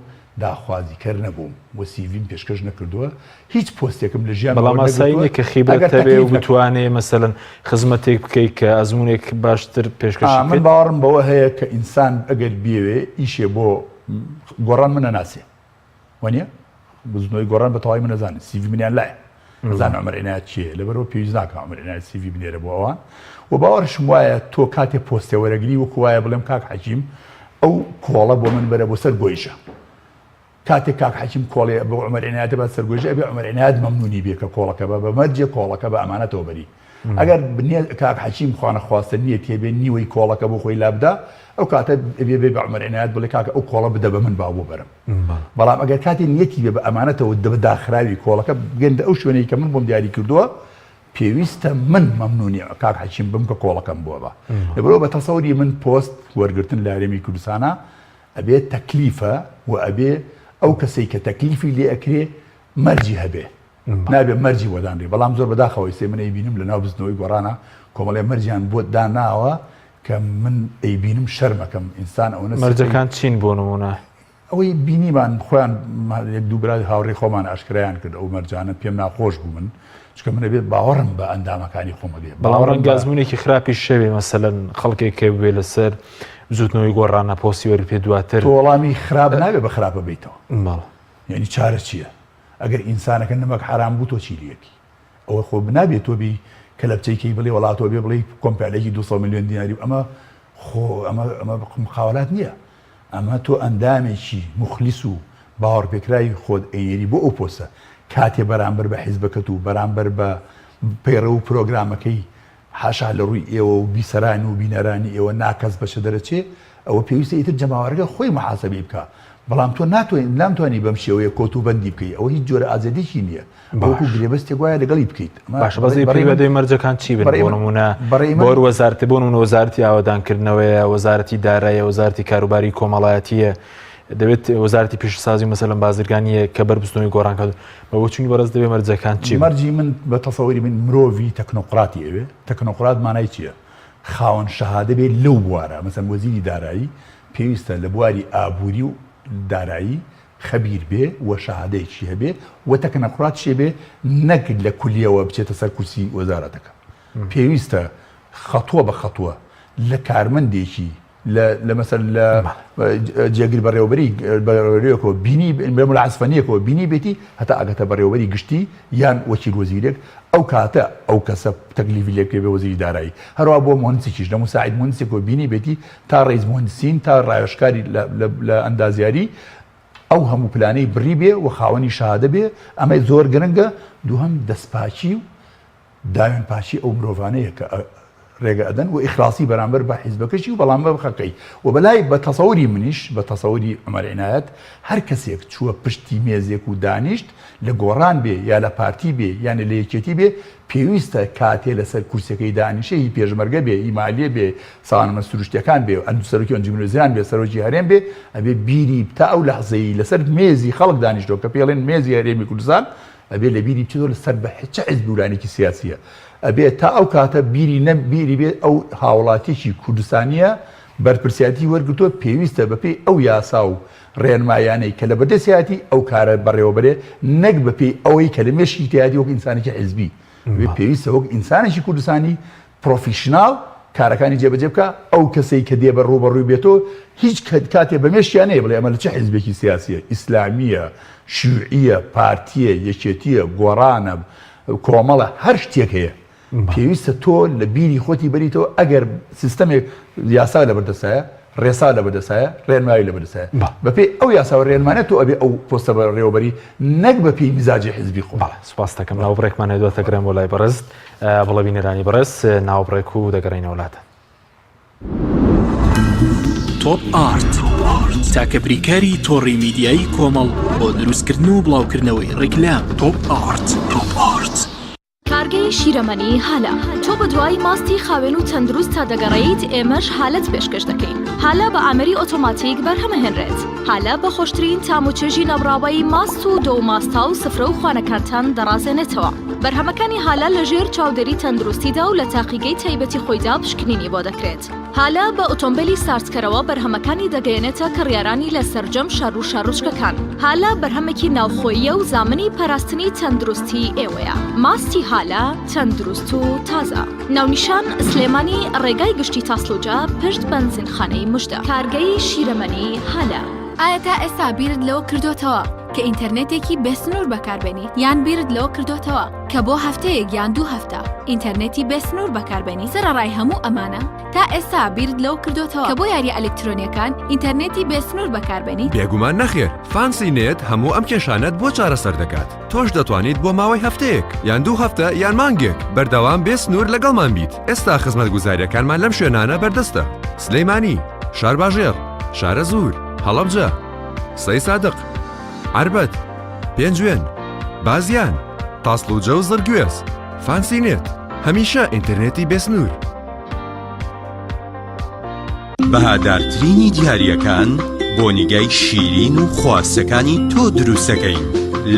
داخوازیکەر نەبووم و سیڤیم پێشکەش نەکردووە، هیچ پۆستێکم لە ژیانما بەڵام ئاسایی وەرنەگرتووە نییە کە خیبرەت ئەگەر هەبێ و تەکلیف نەکەم. بتوانێ مەسەلەن خزمەتێک بکەی کە ئەزموونێک باشتر پێشکەشی من بکەیت. باوەڕم بەوە هەیە کە ئینسان ئەگەر بیەوێ ئیشێ بۆ گۆڕان من ئەناسێ وانیە؟ بزوتنەوەی گۆڕان بە تەواوی من ئەزانن سیڤی منیان لایە ئەزانن عومەر عینایەت کێیە لەبەرئەوە پێویست ناکا عومەر عینایەت سیڤی بنێرە بۆ ئەوان و باوەڕیشم وایە تۆ کاتێ پۆستێ وەرەگری وەکو وایە بڵێم کاک حەکیم ئەو کۆڵە بۆ من بەرە بۆ سەر گۆیژە کاتێک کاک حەکیم کۆڵێ بۆ عومەر عینایەت بە سەر گۆیژە ئەبێ عومەر عینایەت مەمنونی بێ کە کۆڵەکە بە بە مەرجێ کۆڵەکە بە ئەمانەتەوە بەری ئەگەر کاک حەکیم خوانەخواستە نیەتی هەبێ نیوەی کۆڵەکە بۆ خۆی لابدا ئەو کاتە ئەبێ بێ بە عومەر عینایەت بڵێ کاکە ئەو کۆڵە بدە بە من با بۆ بەرم بەڵام ئەگەر کاتێ نیەتی بێ بە ئەمانەتەوە دە بە داخراوی کۆڵەکە بگەندە ئەو شوێنەی کە من بۆم دیاری کردووە پێویستە من مەمنونی کاک حەکیم بم کە کۆڵەکەم بووە بە لەبەرەوە بە تەسەوری من پۆست وەرگرتن لە هەرێمی کوردستانە ئەبێ تەکلیفە و ئەبێ ئەو کەسەی کە تەکلیفی لێ ئەکرێ مەرجی هەبێ نابێ مەرجی بۆ دانرێ بەڵام زۆر بەداخەوە ئیستێ من ئەیبینم لە ناو بزنەوەی گۆڕانە کۆمەڵێ مەرجیان بۆ داناوە کە من ئەیبینم شەرمەکەم ئینسان ئەوەنە سەقەی مەرجەکان چین بۆ نمونە؟ ئەوەی بینیمان خۆیان یەک دوو برای هاوڕێی خۆمان ئاشکرایان کرد ئەو مەرجانە پێم ناخۆش بوو من چونکە من ئەبێ باوەڕم بە ئەندامەکانی خۆم هەبێ بەڵام باوەڕم ڕەنگە بە ئەزموونێکی خراپیش هەبێ مەسەلەن خەڵکێک کە بێ لەسەر بزووتنەوەی گۆڕانە پۆستی وەرگرتێ دواتر تۆ وەڵامی خراپ نابێ بە خراپە بەیتەوە بەڵێ. یانی چارە چییە؟ ئەگەر ئینسانەکە نمەک حەرام بوو تۆ چی لێ ئەکەی؟ ئەوە خۆ نابێ تۆ بێی کەلەپچەی کەی بڵێ وەڵا تۆ بێ بڵێی کۆمپانیایەکی 200 ملیۆن دیناری و ئەمە خۆ ئەمە ئەمە مقاولات نییە ئەمە تۆ ئەندامێکی موخلیس و باوەڕپێکراوی خۆت ئەینێری بۆ ئەو پۆستە کاتێ بەرامبەر بە حیزبەکەت و بەرامبەر بە پەیڕەو و پرۆگرامەکەی حاشا لە ڕووی ئێوە و بیسەران و بینەرانی ئێوە ناکەس بەچە دەرەچێ، ئەوە پێویستە ئیتر جەماوەرەکە خۆی موحاسەبەی بکا، بەڵام تۆ ناتوانی نامتوانی بەم شێوەیە کۆت و بەندی بکەی، ئەوە هیچ جۆرە ئازادیەکی نییە، ئەوە وەکوو باش. گرێبەستێک وایە لەگەڵی بکەیت، ئەمە باشە بەس بەڕێی ئەی بەڕێی پێت من دەبێ مەرجەکان چی بن؟ بەڕێی بۆ من نموونە بەڕێی من بۆر وەزارەتی بۆ نموونە وەزارەتی ئاوەدانکردنەوەیە، وەزارەتی دارایە، وەزارەتی کاروباری کۆمەڵایەتییە، دەبێت وەزارەتی پیشەسازی و مەسەلەن بازرگانییە کە بەر بزووتنەوەی گۆڕان کەوتووە. بە بۆچوونی بەڕێز دەبێ مەرجەکان چی بن؟ مەرجی من بە تەسەوری من مرۆڤی تەکنۆقراتی ئەوێ، تەکنۆقرات مانای چییە؟ خاوەن شەهادە بێ لەو بوارە، مەسەلەن وەزیری دارایی پێویستە لە بواری ئابووری و دارایی خەبیر بێ و شەهادەیەکی هەبێ و تەکنەقراتیش بێ نەک لە کولیەوە بچێتە سەر کورسی وەزارەتەکە. پێویستە خەتوە بە خەتوە لە کارمەندێکی لە لە مەسەل لە جێگر بەڕێوەبەری بەڕێوەبەرێکەوە بینی بە ملازفەنیەکەوە بینی بێتی هەتا ئەگەتە بەڕێوەبەری گشتی یان وەکیل وەزیرێک ئەو کاتە ئەو کەسە تەکلیفی لێ بکرێ بە وەزیری دارایی هەروە بۆ مهندسێکیش لە مساعد مهندسێکەوە بینی بێتی تا ڕئیس مهندسین تا ڕاوێژکاری لە ئەندازیاری ئەو هەموو پلانەی بڕی بێ و خاوەنی شەهادە بێ ئەمە زۆر گرنگە دووهەم دەستپاکی و داوێن پاکی ئەو مرۆڤانەیە کە ڕێگە ئەدەن و ئیخلاسی بەرامبەر بە حیزبەکەشی و بەڵام بە خەکەی و بەلای بە تەسەوری منیش بە تەسەوری عومەر عینایەت هەر کەسێک چووە پشتی مێزێک و دانیشت لە گۆڕان بێ یا لە پارتی بێ یان لە یەکێتی بێ پێویستە کاتێ لەسەر کورسەکەی دانیشێ هی پێشمەرگە بێ هی مالیە بێ ساوانمە سروشتیەکان بێ ئەند سەرۆکی ئەنجومەنی وەزیران بێ سەرۆکی هەرێم بێ ئەبێ بیری تا ئەو لەحزەی لەسەر مێزی خەڵک دانیشتووە کە پێڵێن مێزی هەرێمی کوردستان ئەبێ لە بیری بچێتەوە لە سەر بە چ حیزب و لایەنێکی سیاسیە ئەبێ تا ئەو کاتە بیری نە بیری بێ ئەو هاوڵاتیەکی کوردستانیە بەرپرسیارەتی وەرگرتووە پێویستە بەپێی ئەو یاسا و ڕێنمایانەی کە لە بەردەستیاتی ئەو کارە بەڕێوەبەرێ نەک بەپێی ئەوەی کە لە مێشکی تیادی وەک ئینسانێکی حیزبی پێویستە وەک ئینسانێکی کوردستانی پرۆفیشناڵ کارەکانی جێبەجێ بکا، ئەو کەسەی کە دێ بە ڕووبەڕووی بێتۆ هیچ کاتێ بە مێشکیا نەیە بڵێ ئەمە لە چ حیزبێکی سیاسیە، ئیسلامییە، شیوعییە، پارتییە، یەکێتییە، گۆڕانە، کۆمەڵە، هەر شتێک هەیە پێویستە تۆ لە بیری خۆتی بەریتەوە ئەگەر سیستەمێک یاسا لەبەردەستایە ڕێسا لەبەردەستایە ڕێنمایی لەبەردەستایە بەپێی ئەو یاسا و ڕێنمانە تۆ ئەبێ ئەو پۆستە بەڕێوەبەری نەک بەپێی میزاجی حیزبی خۆت. بەڵێ سوپاست دەکەم. ناوبڕێکمان هەیە دواتر دەگەڕێم بۆ لای بەڕێزت. بەڵێ بینەرانی بەڕێز ناوبڕێک و دەگەڕێینەوە لاتان. تۆپ ئارت تاکە بریکاری تۆڕی میدیایی کۆمەڵ بۆ دروستکردن و بڵاوکردنەوەی ڕیکلام تۆپ ئارت. تۆپ ئارت. کارگەی شیرەمەنی هالە تۆ بەدوای ماستی خاوێن و تەندروست تا دەگەڕێیت ئێمەش هالەت پێشکەش دەکەین هالە بە ئامێری ئۆتۆماتیک بەرهەمەهێنرێت هالە بە خۆشترین تام و چێژی نەبڕاوەی ماست و دۆ و ماستاو سفرە و خوانەکانتان دەڕازێنێتەوە بەرهەمەکانی هالە لە ژێر چاودێری تەندروستیدا و لە تاقیگەی تایبەتی خۆیدا پشکنینی بۆ دەکرێت. هالە بە ئۆتۆمبێلی ساردکەرەوە بەرهەمەکانی دەگەیەنێتە کڕیارانی لە سەرجەم شار و شارۆچکەکان. هالە بەرهەمێکی ناوخۆییە و زامنی پاراستنی تەندروستی ئێوەیە. ماستی هالە تەندروست و تازە. ناونیشان، سلێمانی، ڕێگای گشتی تاسڵوجە، پشت بەنزینخانەی مژدە. کارگەی شیرەمەنی هالە. ئایا تا ئێستا بیرت لەوە کردۆتەوە کە ئینتەرنێتێکی بێ سنوور بەکاربێنیت؟ یان بیرت لەوە کردۆتەوە کە بۆ هەفتەیەک یان دوو هەفتە ئینتەرنێتی بێ سنوور بەکاربێنیت؟ سەرەڕای هەموو ئەمانە تا ئێستا بیرت لەوە کردۆتەوە کە بۆ یارییە ئەلکترۆنییەکان ئینتەرنێتی بێ سنوور بەکاربێنیت؟ بێگومان نەخێر، فانسی نێت هەموو ئەم کێشانەت بۆ چارەسەر دەکات. تۆش دەتوانیت بۆ ماوەی هەفتەیەک یان دوو هەفتە یان مانگێک بەردەوام بێ سنوور لەگەڵمان بیت. ئێستا خزمەتگوزارییەکانمان لەم شوێنانە بەردەستە، سلێمانی، شارباژێڕ، شارەزوور، هەڵەبجە، سەیسادق، عەربەت، پێنجوێن، بازیان، تاسڵوجە و زڕگوێز. فانسی نێت، هەمیشە ئینتەرنێتی بێ سنوور. بەهادارترینی دیارییەکان بۆ نیگای شیرین و خواستەکانی تۆ دروستەکەین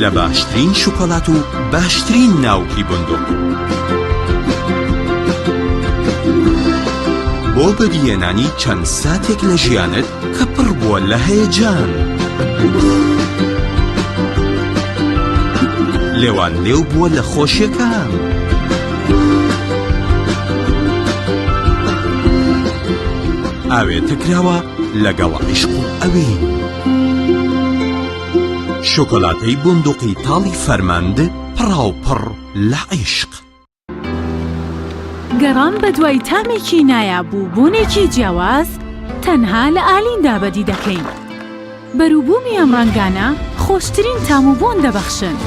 لە باشترین شوکۆلات و باشترین ناوکی بندق. بۆ بەدیهێنانی چەند ساتێک لە ژیانت کە پڕ بووە لە هەیەجان. لێوان لێو بووە لە خۆشیەکان. ئاوێتە کراوە لەگەڵ عیشق و ئەوین. شۆکۆلاتەی بوندوقی تاڵی فەرماند پڕاوپڕ لە عیشق. گەڕان بەدوای تامێکی نایاب و بۆنێکی جیاواز تەنها لە ئالیندا بەدی دەکەین. بەروبوومی ئەم ڕەنگانە خۆشترین تام و بۆن دەبەخشن.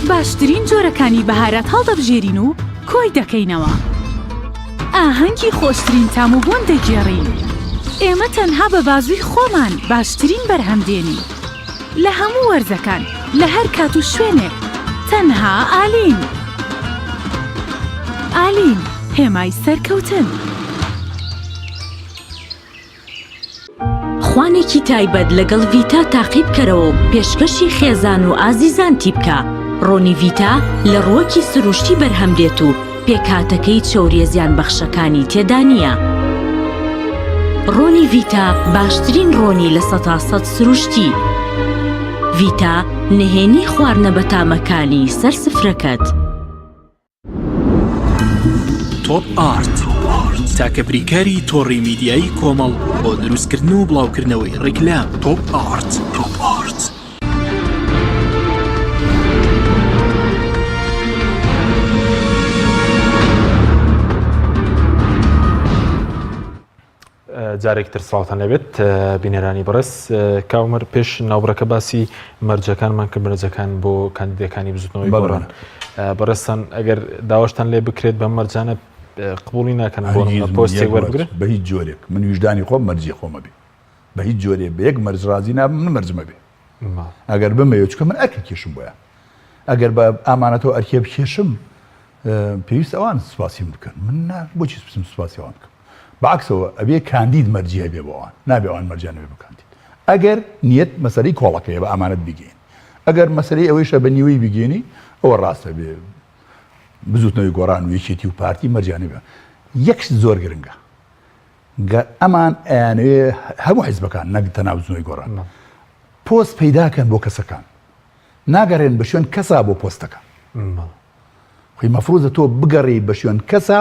باشترین جۆرەکانی بەهارات هەڵدەبژێرین و کۆی دەکەینەوە. ئاهەنگی خۆشترین تام و بۆن دەگێڕین. ئێمە تەنها بە بازووی خۆمان باشترین بەرهەم دێنین. لە هەموو وەرزەکان، لە هەر کات و شوێنێک، تەنها ئالین. ئالین، هێمای سەرکەوتن. خوانێکی تایبەت لەگەڵ ڤیتا تاقی بکەرەوە و پێشکەشی خێزان و ئازیزانتی بکە، ڕۆنی ڤیتا لە ڕووەکی سروشتی بەرهەم دێت و پێکهاتەکەی چەوریە زیانبەخشەکانی تێدا نییە. ڕۆنی ڤیتا باشترین ڕۆنی 100% سروشتی. ڤیتا نهێنی خواردنە بەتامەکانی سەر سفرەکەت. تۆپ ئارت تاکە بریکاری تۆڕی میدیایی کۆمەڵ بۆ دروستکردن و بڵاوکردنەوەی ڕیکلام تۆپ ئارت. تۆپ ئارت. جارێک تر سڵاوتان لێبێت بینەرانی بەڕێز کاومەر پێش ناوبڕەکە باسی مەرجەکانمان کرد مەرجەکان بۆ کاندیدەکانی بزوتنەوەی گۆڕان بەڕێزتان ئەگەر داواشتان لێ بکرێت بەم مەرجانە قبوڵی ناکەن بۆ پۆستێک وەربگرن بە هیچ جۆرێک من ویژدانی خۆم مەرجی خۆمە بێ بە هیچ جۆرێ بە یەک مەرج ڕازی نابم من مەرجمە بێ ئەگەر بمەوێت چکە من ئەرکە کێشم بۆیان ئەگەر بە ئامانەتەوە ئەرکێ بکێشم پێویست ئەوان سوپاسیم بکەن من بۆچی بچم سوپاسی ئەوان بکەم بەعکسەوە ئەبێ کاندید مەرجی هەبێ بۆ ئەوان نابێ ئەوان مەرجیان هەبێ بۆ کاندید ئەگەر نیەت مەسەلەی کۆڵەکەیە بە ئامانەت بیگەین ئەگەر مەسەلەی ئەوەیشە بە نیوەی بیگەینی ئەوە ڕاستە بێ بزوتنەوەی گۆڕان و یەکێتی و پارتی مەرجیان هەبێ یەک شت زۆر گرنگە گەر ئەمان ئەیانەوێ هەموو حیزبەکان نەک تەنها بزوتنەوەی گۆڕان پۆست پەیداکەن بۆ کەسەکان ناگەڕێن بە شوێن کەسا بۆ پۆستەکە خۆی مەفروزە تۆ بگەڕێی بە شوێن کەسا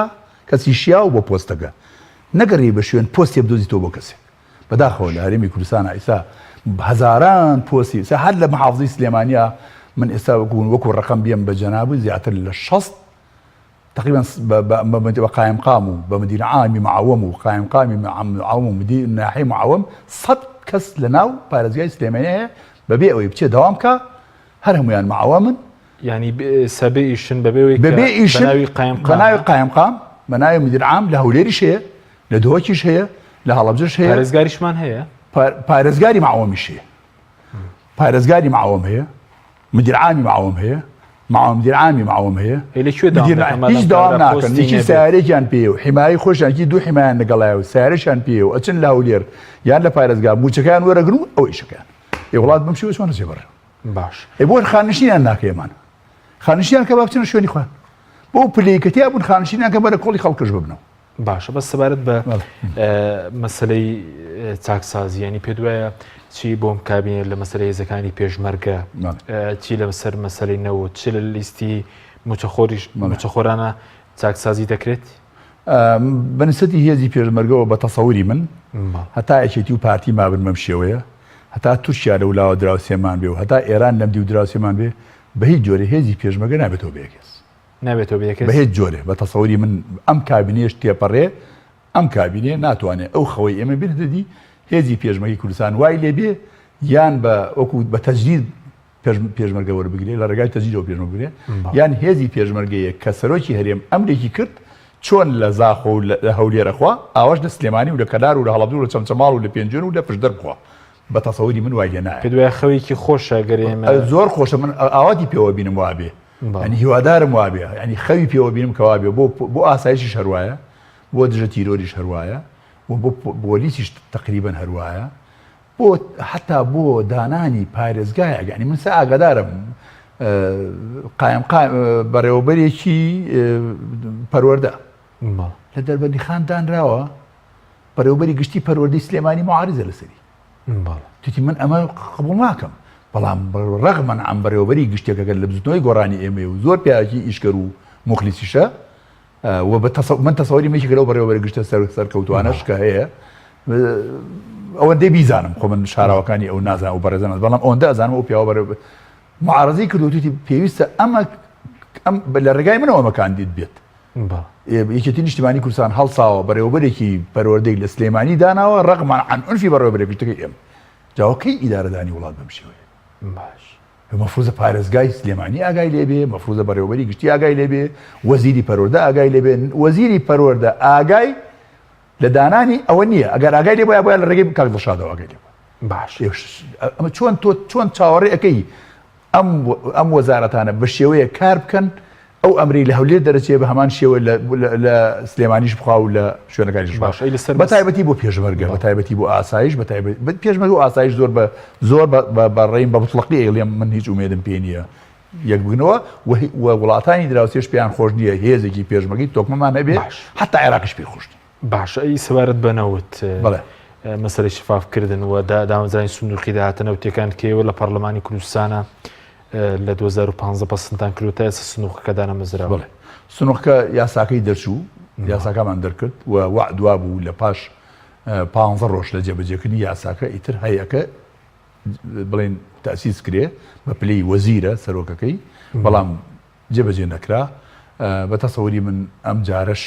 کەسی شیاو بۆ پۆستەکە نەگەڕێی بە شوێن پۆستێ بدۆزیتەوە بۆ کەسێک بەداخەوە لە هەرێمی کوردستان ئیسا هەزاران پۆستی ئیسا هەر لە محافزەی سلێمانیا من ئێستا وەکو وەکو ڕقم بیم بە جەناب زیاتر لە 60 تقریبا بە قایمقام و بە مدیر عامی معوم و قایمقامی معوم و مدیر ناحیە معوم 100 کەس لە ناو پارێزگای سلێمانی هەیە بەبێ ئەوەی بچێ دەوام کا هەر هەمویان معومن یانی سە بێ ئیشن بەبێ ئەوەی کە بەبێ ئیشن بە ناوی قایمقام بە ناوی قایمقام بە ناوی مدیر عام لە هەولێریش هەیە لە دهۆکیش هەیە لە هەڵەبجەش هەیە پارێزگاریشمان هەیە پارێزگاری معوەمیش هەیە پارێزگاری معوەم هەیە مدیر عامی معوەم هەیە معوەم مدیر عامی معوەم هەیە ئەی لە کوێ داوام مدیر دەکەن هیچ مادام داوام کابرا ناکەن پۆستی یەکی نەبێت سیارێکیان پێیە و حیمایەی خۆشیان کی دوو حیمایان لەگەڵایە و سیارەشیان پێیە و ئەچن لە هەولێر یان لە پارێزگا مووچەکەیان وەرەگرن و ئەو ئیشەکەیان ئێ وڵات بەم شێوە چۆن ئەچێ بەڕێوە باش. ئەی بۆ خانشینیان ناکەی ئەمان خانشینیان کە با بچنە شوێنی خۆیان بۆ پلەی کە تیا بوون خانشینیان کە بەرە کۆڵی خەڵکش ببنەوە. باشە بەس سەبارەت بە مەسلەی چاکسازی ینی پێ دوایە چی بۆم کابینە لە مەسلەی هێزەکانی پێشمەرگە چی لە سەر مەسلەی نەوت چ لە لیستی موچەخۆریش موچەخۆرانە چاکسازی دەکرێت؟ بە نسبەتی هێزی پێشمەرگەوە بە تەسەوری من هەتا یەکێتی و پارتی مابن بەم شێوەیە هەتا تورکیا لەو لاوە دراوسێمان بێ و هەتا ئێران لەم دیو دراوسێمان بێ بە هیچ جۆرێ هێزی پێشمەرگە نابێتەوە بە یەک هێز. نابێتەوە بە یەک هێز؟ بە هیچ جۆرێ بە تەسەوری من ئەم کابینەیەش تێپەڕێ ئەم کابینەیە ناتوانێ ئەو خەوەی ئێمە بێنێتە دی هێزی پێشمەرگەی کوردستان وای لێ بێ یان بە وەکوو بە تەجرید پێشمەرگە وەربگرێ لە ڕێگای تەجریدەوە پێشمەرگە بگرێ یان هێزی پێشمەرگەیە کە سەرۆکی هەرێم ئەمرێکی کرد چۆن لە زاخۆ و لە هەولێر ئەخوا ئاواش لە سلێمانی و لە کەلار و لە هەڵەبجە و لە چەمچەماڵ و لە پێنجوێن و لە پشدەر بخوا بە تەسەوری من وای لێ نایە. پێت وایە خەوێکی خۆشە گەر ئێمە. زۆر خۆشە من ئاواتی پێوە بینم وابێ یانی هیوادارم وابێ یانی خەوی پێوە بینم کە وابێ بۆ بۆ ئاسایشیش هەر وایە بۆ دژە تیرۆریش هەر وایە و بۆ پۆلیسیش تەقریبەن هەر وایە بۆ حتا بۆ دانانی پارێزگایەک یانی من سە ئاگادارم قایم بەڕێوەبەرێکی پەروەردە لە دەربەندیخان دانراوە بەڕێوەبەری گشتی پەروەردەی سلێمانی معارزە لەسەری توتی من ئەمە قبوڵ ناکەم بەڵام ڕەغمەن ئەم بەڕێوەبەری گشتێکەکە لە بزوتنەوەی گۆڕانی ئێمەیە و زۆر پیاوێکی ئیشکەر و موخلیسیشە و من تەسەوری یەکێکە لەو بەڕێوەبەرە گشتە سەرکەوتوانەش کە هەیە ئەوەندەی بیزانم خۆ من شاراوەکانی ئەو نازانم ئەو بەڕێزانە بەڵام ئەوەندە ئەزانم ئەو پیاوە بەڕێ معارزەی کردو توتی پێویستە ئەمە ئەم لە ڕێگای منەوە ئەمە کاندید بێت یەکێتی نیشتیمانی کوردستان هەڵساوە بەڕێوەبەرێکی پەروەردەی لە سلێمانی داناوە ڕەغمان عەن ئونفی بەڕێوەبەرە گشتەکەی ئێمە جاوە کەی ئیدارەدانی وڵات بەم شێوەیە باش مەفروزە پارێزگای سلێمانی ئاگای لێبێ مەفروزە بەڕێوەبەری گشتی ئاگای لێبێ وەزیری پەروەردە ئاگای لێبێ وەزیری پەروەردە ئاگای لە دانانی ئەوە نییە ئەگەر ئاگای لێ بۆیە بۆیە لە ڕێگەی کاک دڵشادەوە ئاگای لێ باش ئەمە چۆن تۆ چۆن چاوەڕێ ئەەکەی ئەم ئەم وەزارەتانە بە شێوەیەک کار بکەن ئەو ئەمرەی لە هەولێر دەرەچێ بە هەمان شێوە لە سلێمانیش بخوا و لە شوێنەکانیش بخوا. باشە ئەی لەسەر بە تایبەتی بۆ پێشمەرگە بە تایبەتی بۆ ئاسایش بە تایبەت پێشمەرگە و ئاسایش زۆر بە زۆر بە ڕێیم بە متڵەقی ئەیڵێم من هیچ ئومێدم پێ نییە یەک بگنەوە و وڵاتانی دراوسێش پێیان خۆش نییە هێزێکی پێشمەرگەی تۆکمەمان هەبێ حەتا عێراقیش پێی خۆش نییە. باشە ئەی سەبارەت بە نەوت بەڵێ. مەسەلەی شفاف کردن و دامەزرانی سندوقی داهاتە نەوتیەکان کە ئێوە لە پەرلەمانی کوردستانە لە 2015 پەسندتان کردو تا ئێستا سندوقەکە دانەمەزراوە. بەڵێ سندوقەکە یاساکەی دەرچوو یاساکەمان دەرکرد و وەعد وابوو لە پاش پانزە ڕۆژ لە جێبەجێکردنی یاساکە ئیتر هەیەکە بڵێن تەسیس کرێ بە پلەی وەزیرە سەرۆکەکەی بەڵام جێبەجێ نەکرا، بە تەسەوری من ئەم جارەش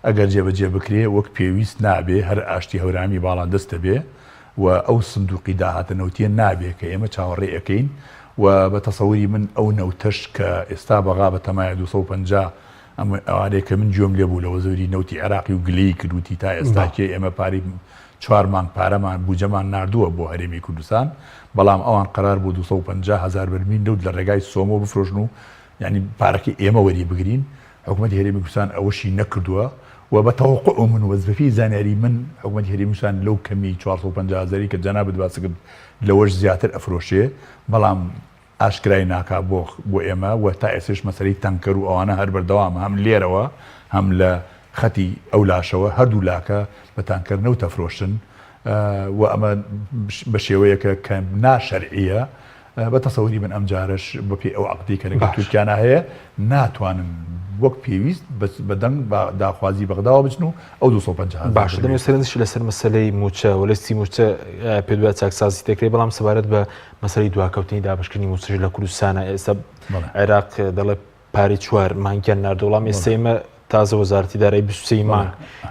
ئەگەر جێبەجێ بکرێ وەک پێویست نابێ، هەر ئاشتی هەورامی باڵادەست دەبێ و ئەو سندوقی داهاتە نەوتیە نابێ کە ئێمە چاوەڕێی ئەکەین و بە تەسەوری من ئەو نەوتەش کە ئێستا بەغا بە تەمایە 250 ئەم ئەوانەی کە من گوێم لێ بوو لە وەزیری نەوتی عێراقی و گلەیی کرد وتی تا ئێستا کێ ئێمە پارەی چوار مانگ پارەمان بوجەمان ناردووە بۆ هەرێمی کوردستان بەڵام ئەوان قەرار بوو 250 هەزار بەرمیل نەوت لە ڕێگای سۆمۆ بفرۆشن و یانی پارەکەی ئێمە وەری بگرین حکومەتی هەرێمی کوردستان ئەوەشی نەکردووە و بە تەوەقوع من و بەپێی زانیاری من حکومەتی هەرێمی کوردستان لەو کەمی 450 هەزاری کە جەنابت باست کرد لەوەش زیاتر ئەفرۆشێ بەڵام ئاشکرای ناکا بۆ بۆ ئێمە و تا ئێستەش مەسەلەی تەنکەر و ئەوانە هەر بەردەوامە هەم لێرەوە هەم لە خەتی ئەو لاشەوە هەردوو لاکە بە تانکەر نەوت ئەفرۆشن و ئەمە بە شێوەیەکە کە نا شەرعیە بە تەسەوری من ئەم جارەش بە پێی ئەو عەقدەی کە لەگەڵ تورکیانا هەیە ناتوانن وەک پێویست بە دەنگ بە داخوازی بەغداوە بچن و ئەو 250 هەزار باشە دەمەوێت سەرنجیش لەسەر مەسەلەی مووچە و لیستی مووچە پێت وایە چاکسازی دەکرێت بەڵام سەبارەت بە مەسەلەی دواکەوتنی دابەشکردنی مووچەش لە کوردستانە ئێستا عێراق دەڵێ پارەی چوار مانگیان ناردووە بەڵام ئێستا ئێمە تازە وەزارەتی دارایی 23 مانگ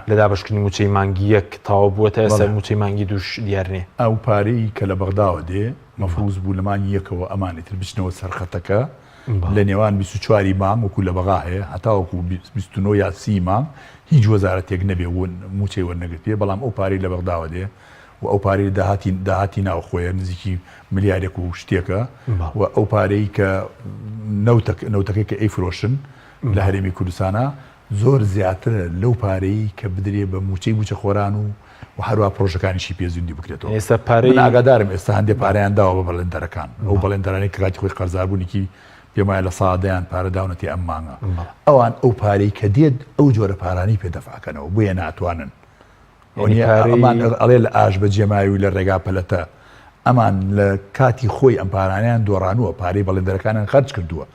لە دابەشکردنی مووچەی مانگی یەک تەواو بووە تا ئێستا مووچەی مانگی دووش دیار نییە. ئەو پارەی کە لە بەغداوە دێ مەفروز بوو لە مانگی یەکەوە ئەمانی تر بچنەوە سەر خەتەکە لە نێوان 24 ی مانگ وەکو لە بەغا هەیە هەتاوەکو 29 یا 30 مانگ هیچ وەزارەتێک نەبێ مووچەی وەرنەگرتبێ بەڵام ئەو پارەی لە بەغداوە دێ و ئەو پارەی داهاتی داهاتی ناوخۆیە نزیکی ملیارێک و شتێکە و ئەو پارەی کە نەوتەک نەوتەکەی کە ئەیفرۆشن لە هەرێمی کوردستانە زۆر زیاترە لەو پارەی کە بدرێ بە موچەی موچەخۆران و و هەروە پرۆژەکانیشی پێ زیندی بکرێتەوە ئێستا پارەی من ئاگادارم ئێستا هەندێ پارەیان داوە بە بەڵێندەرەکان ئەو بەڵێندەرانەی کە کاتی خۆی قەرزاربوونێکی. پێم وایە لە سادەیان پارە داونەتی ئەم مانگە ئەوان ئەو پارەی کە دێت ئەو جۆرە پارانی پێ دەفعکەنەوە بۆیە ناتوانن ئەمان ئەڵێ لە ئاش بە جێماوی و لە ڕێگا پەلەتە ئەمان لە کاتی خۆی ئەم پارانیان دۆڕانووە پارەی بەڵێندەرەکانیان خەرج کردووە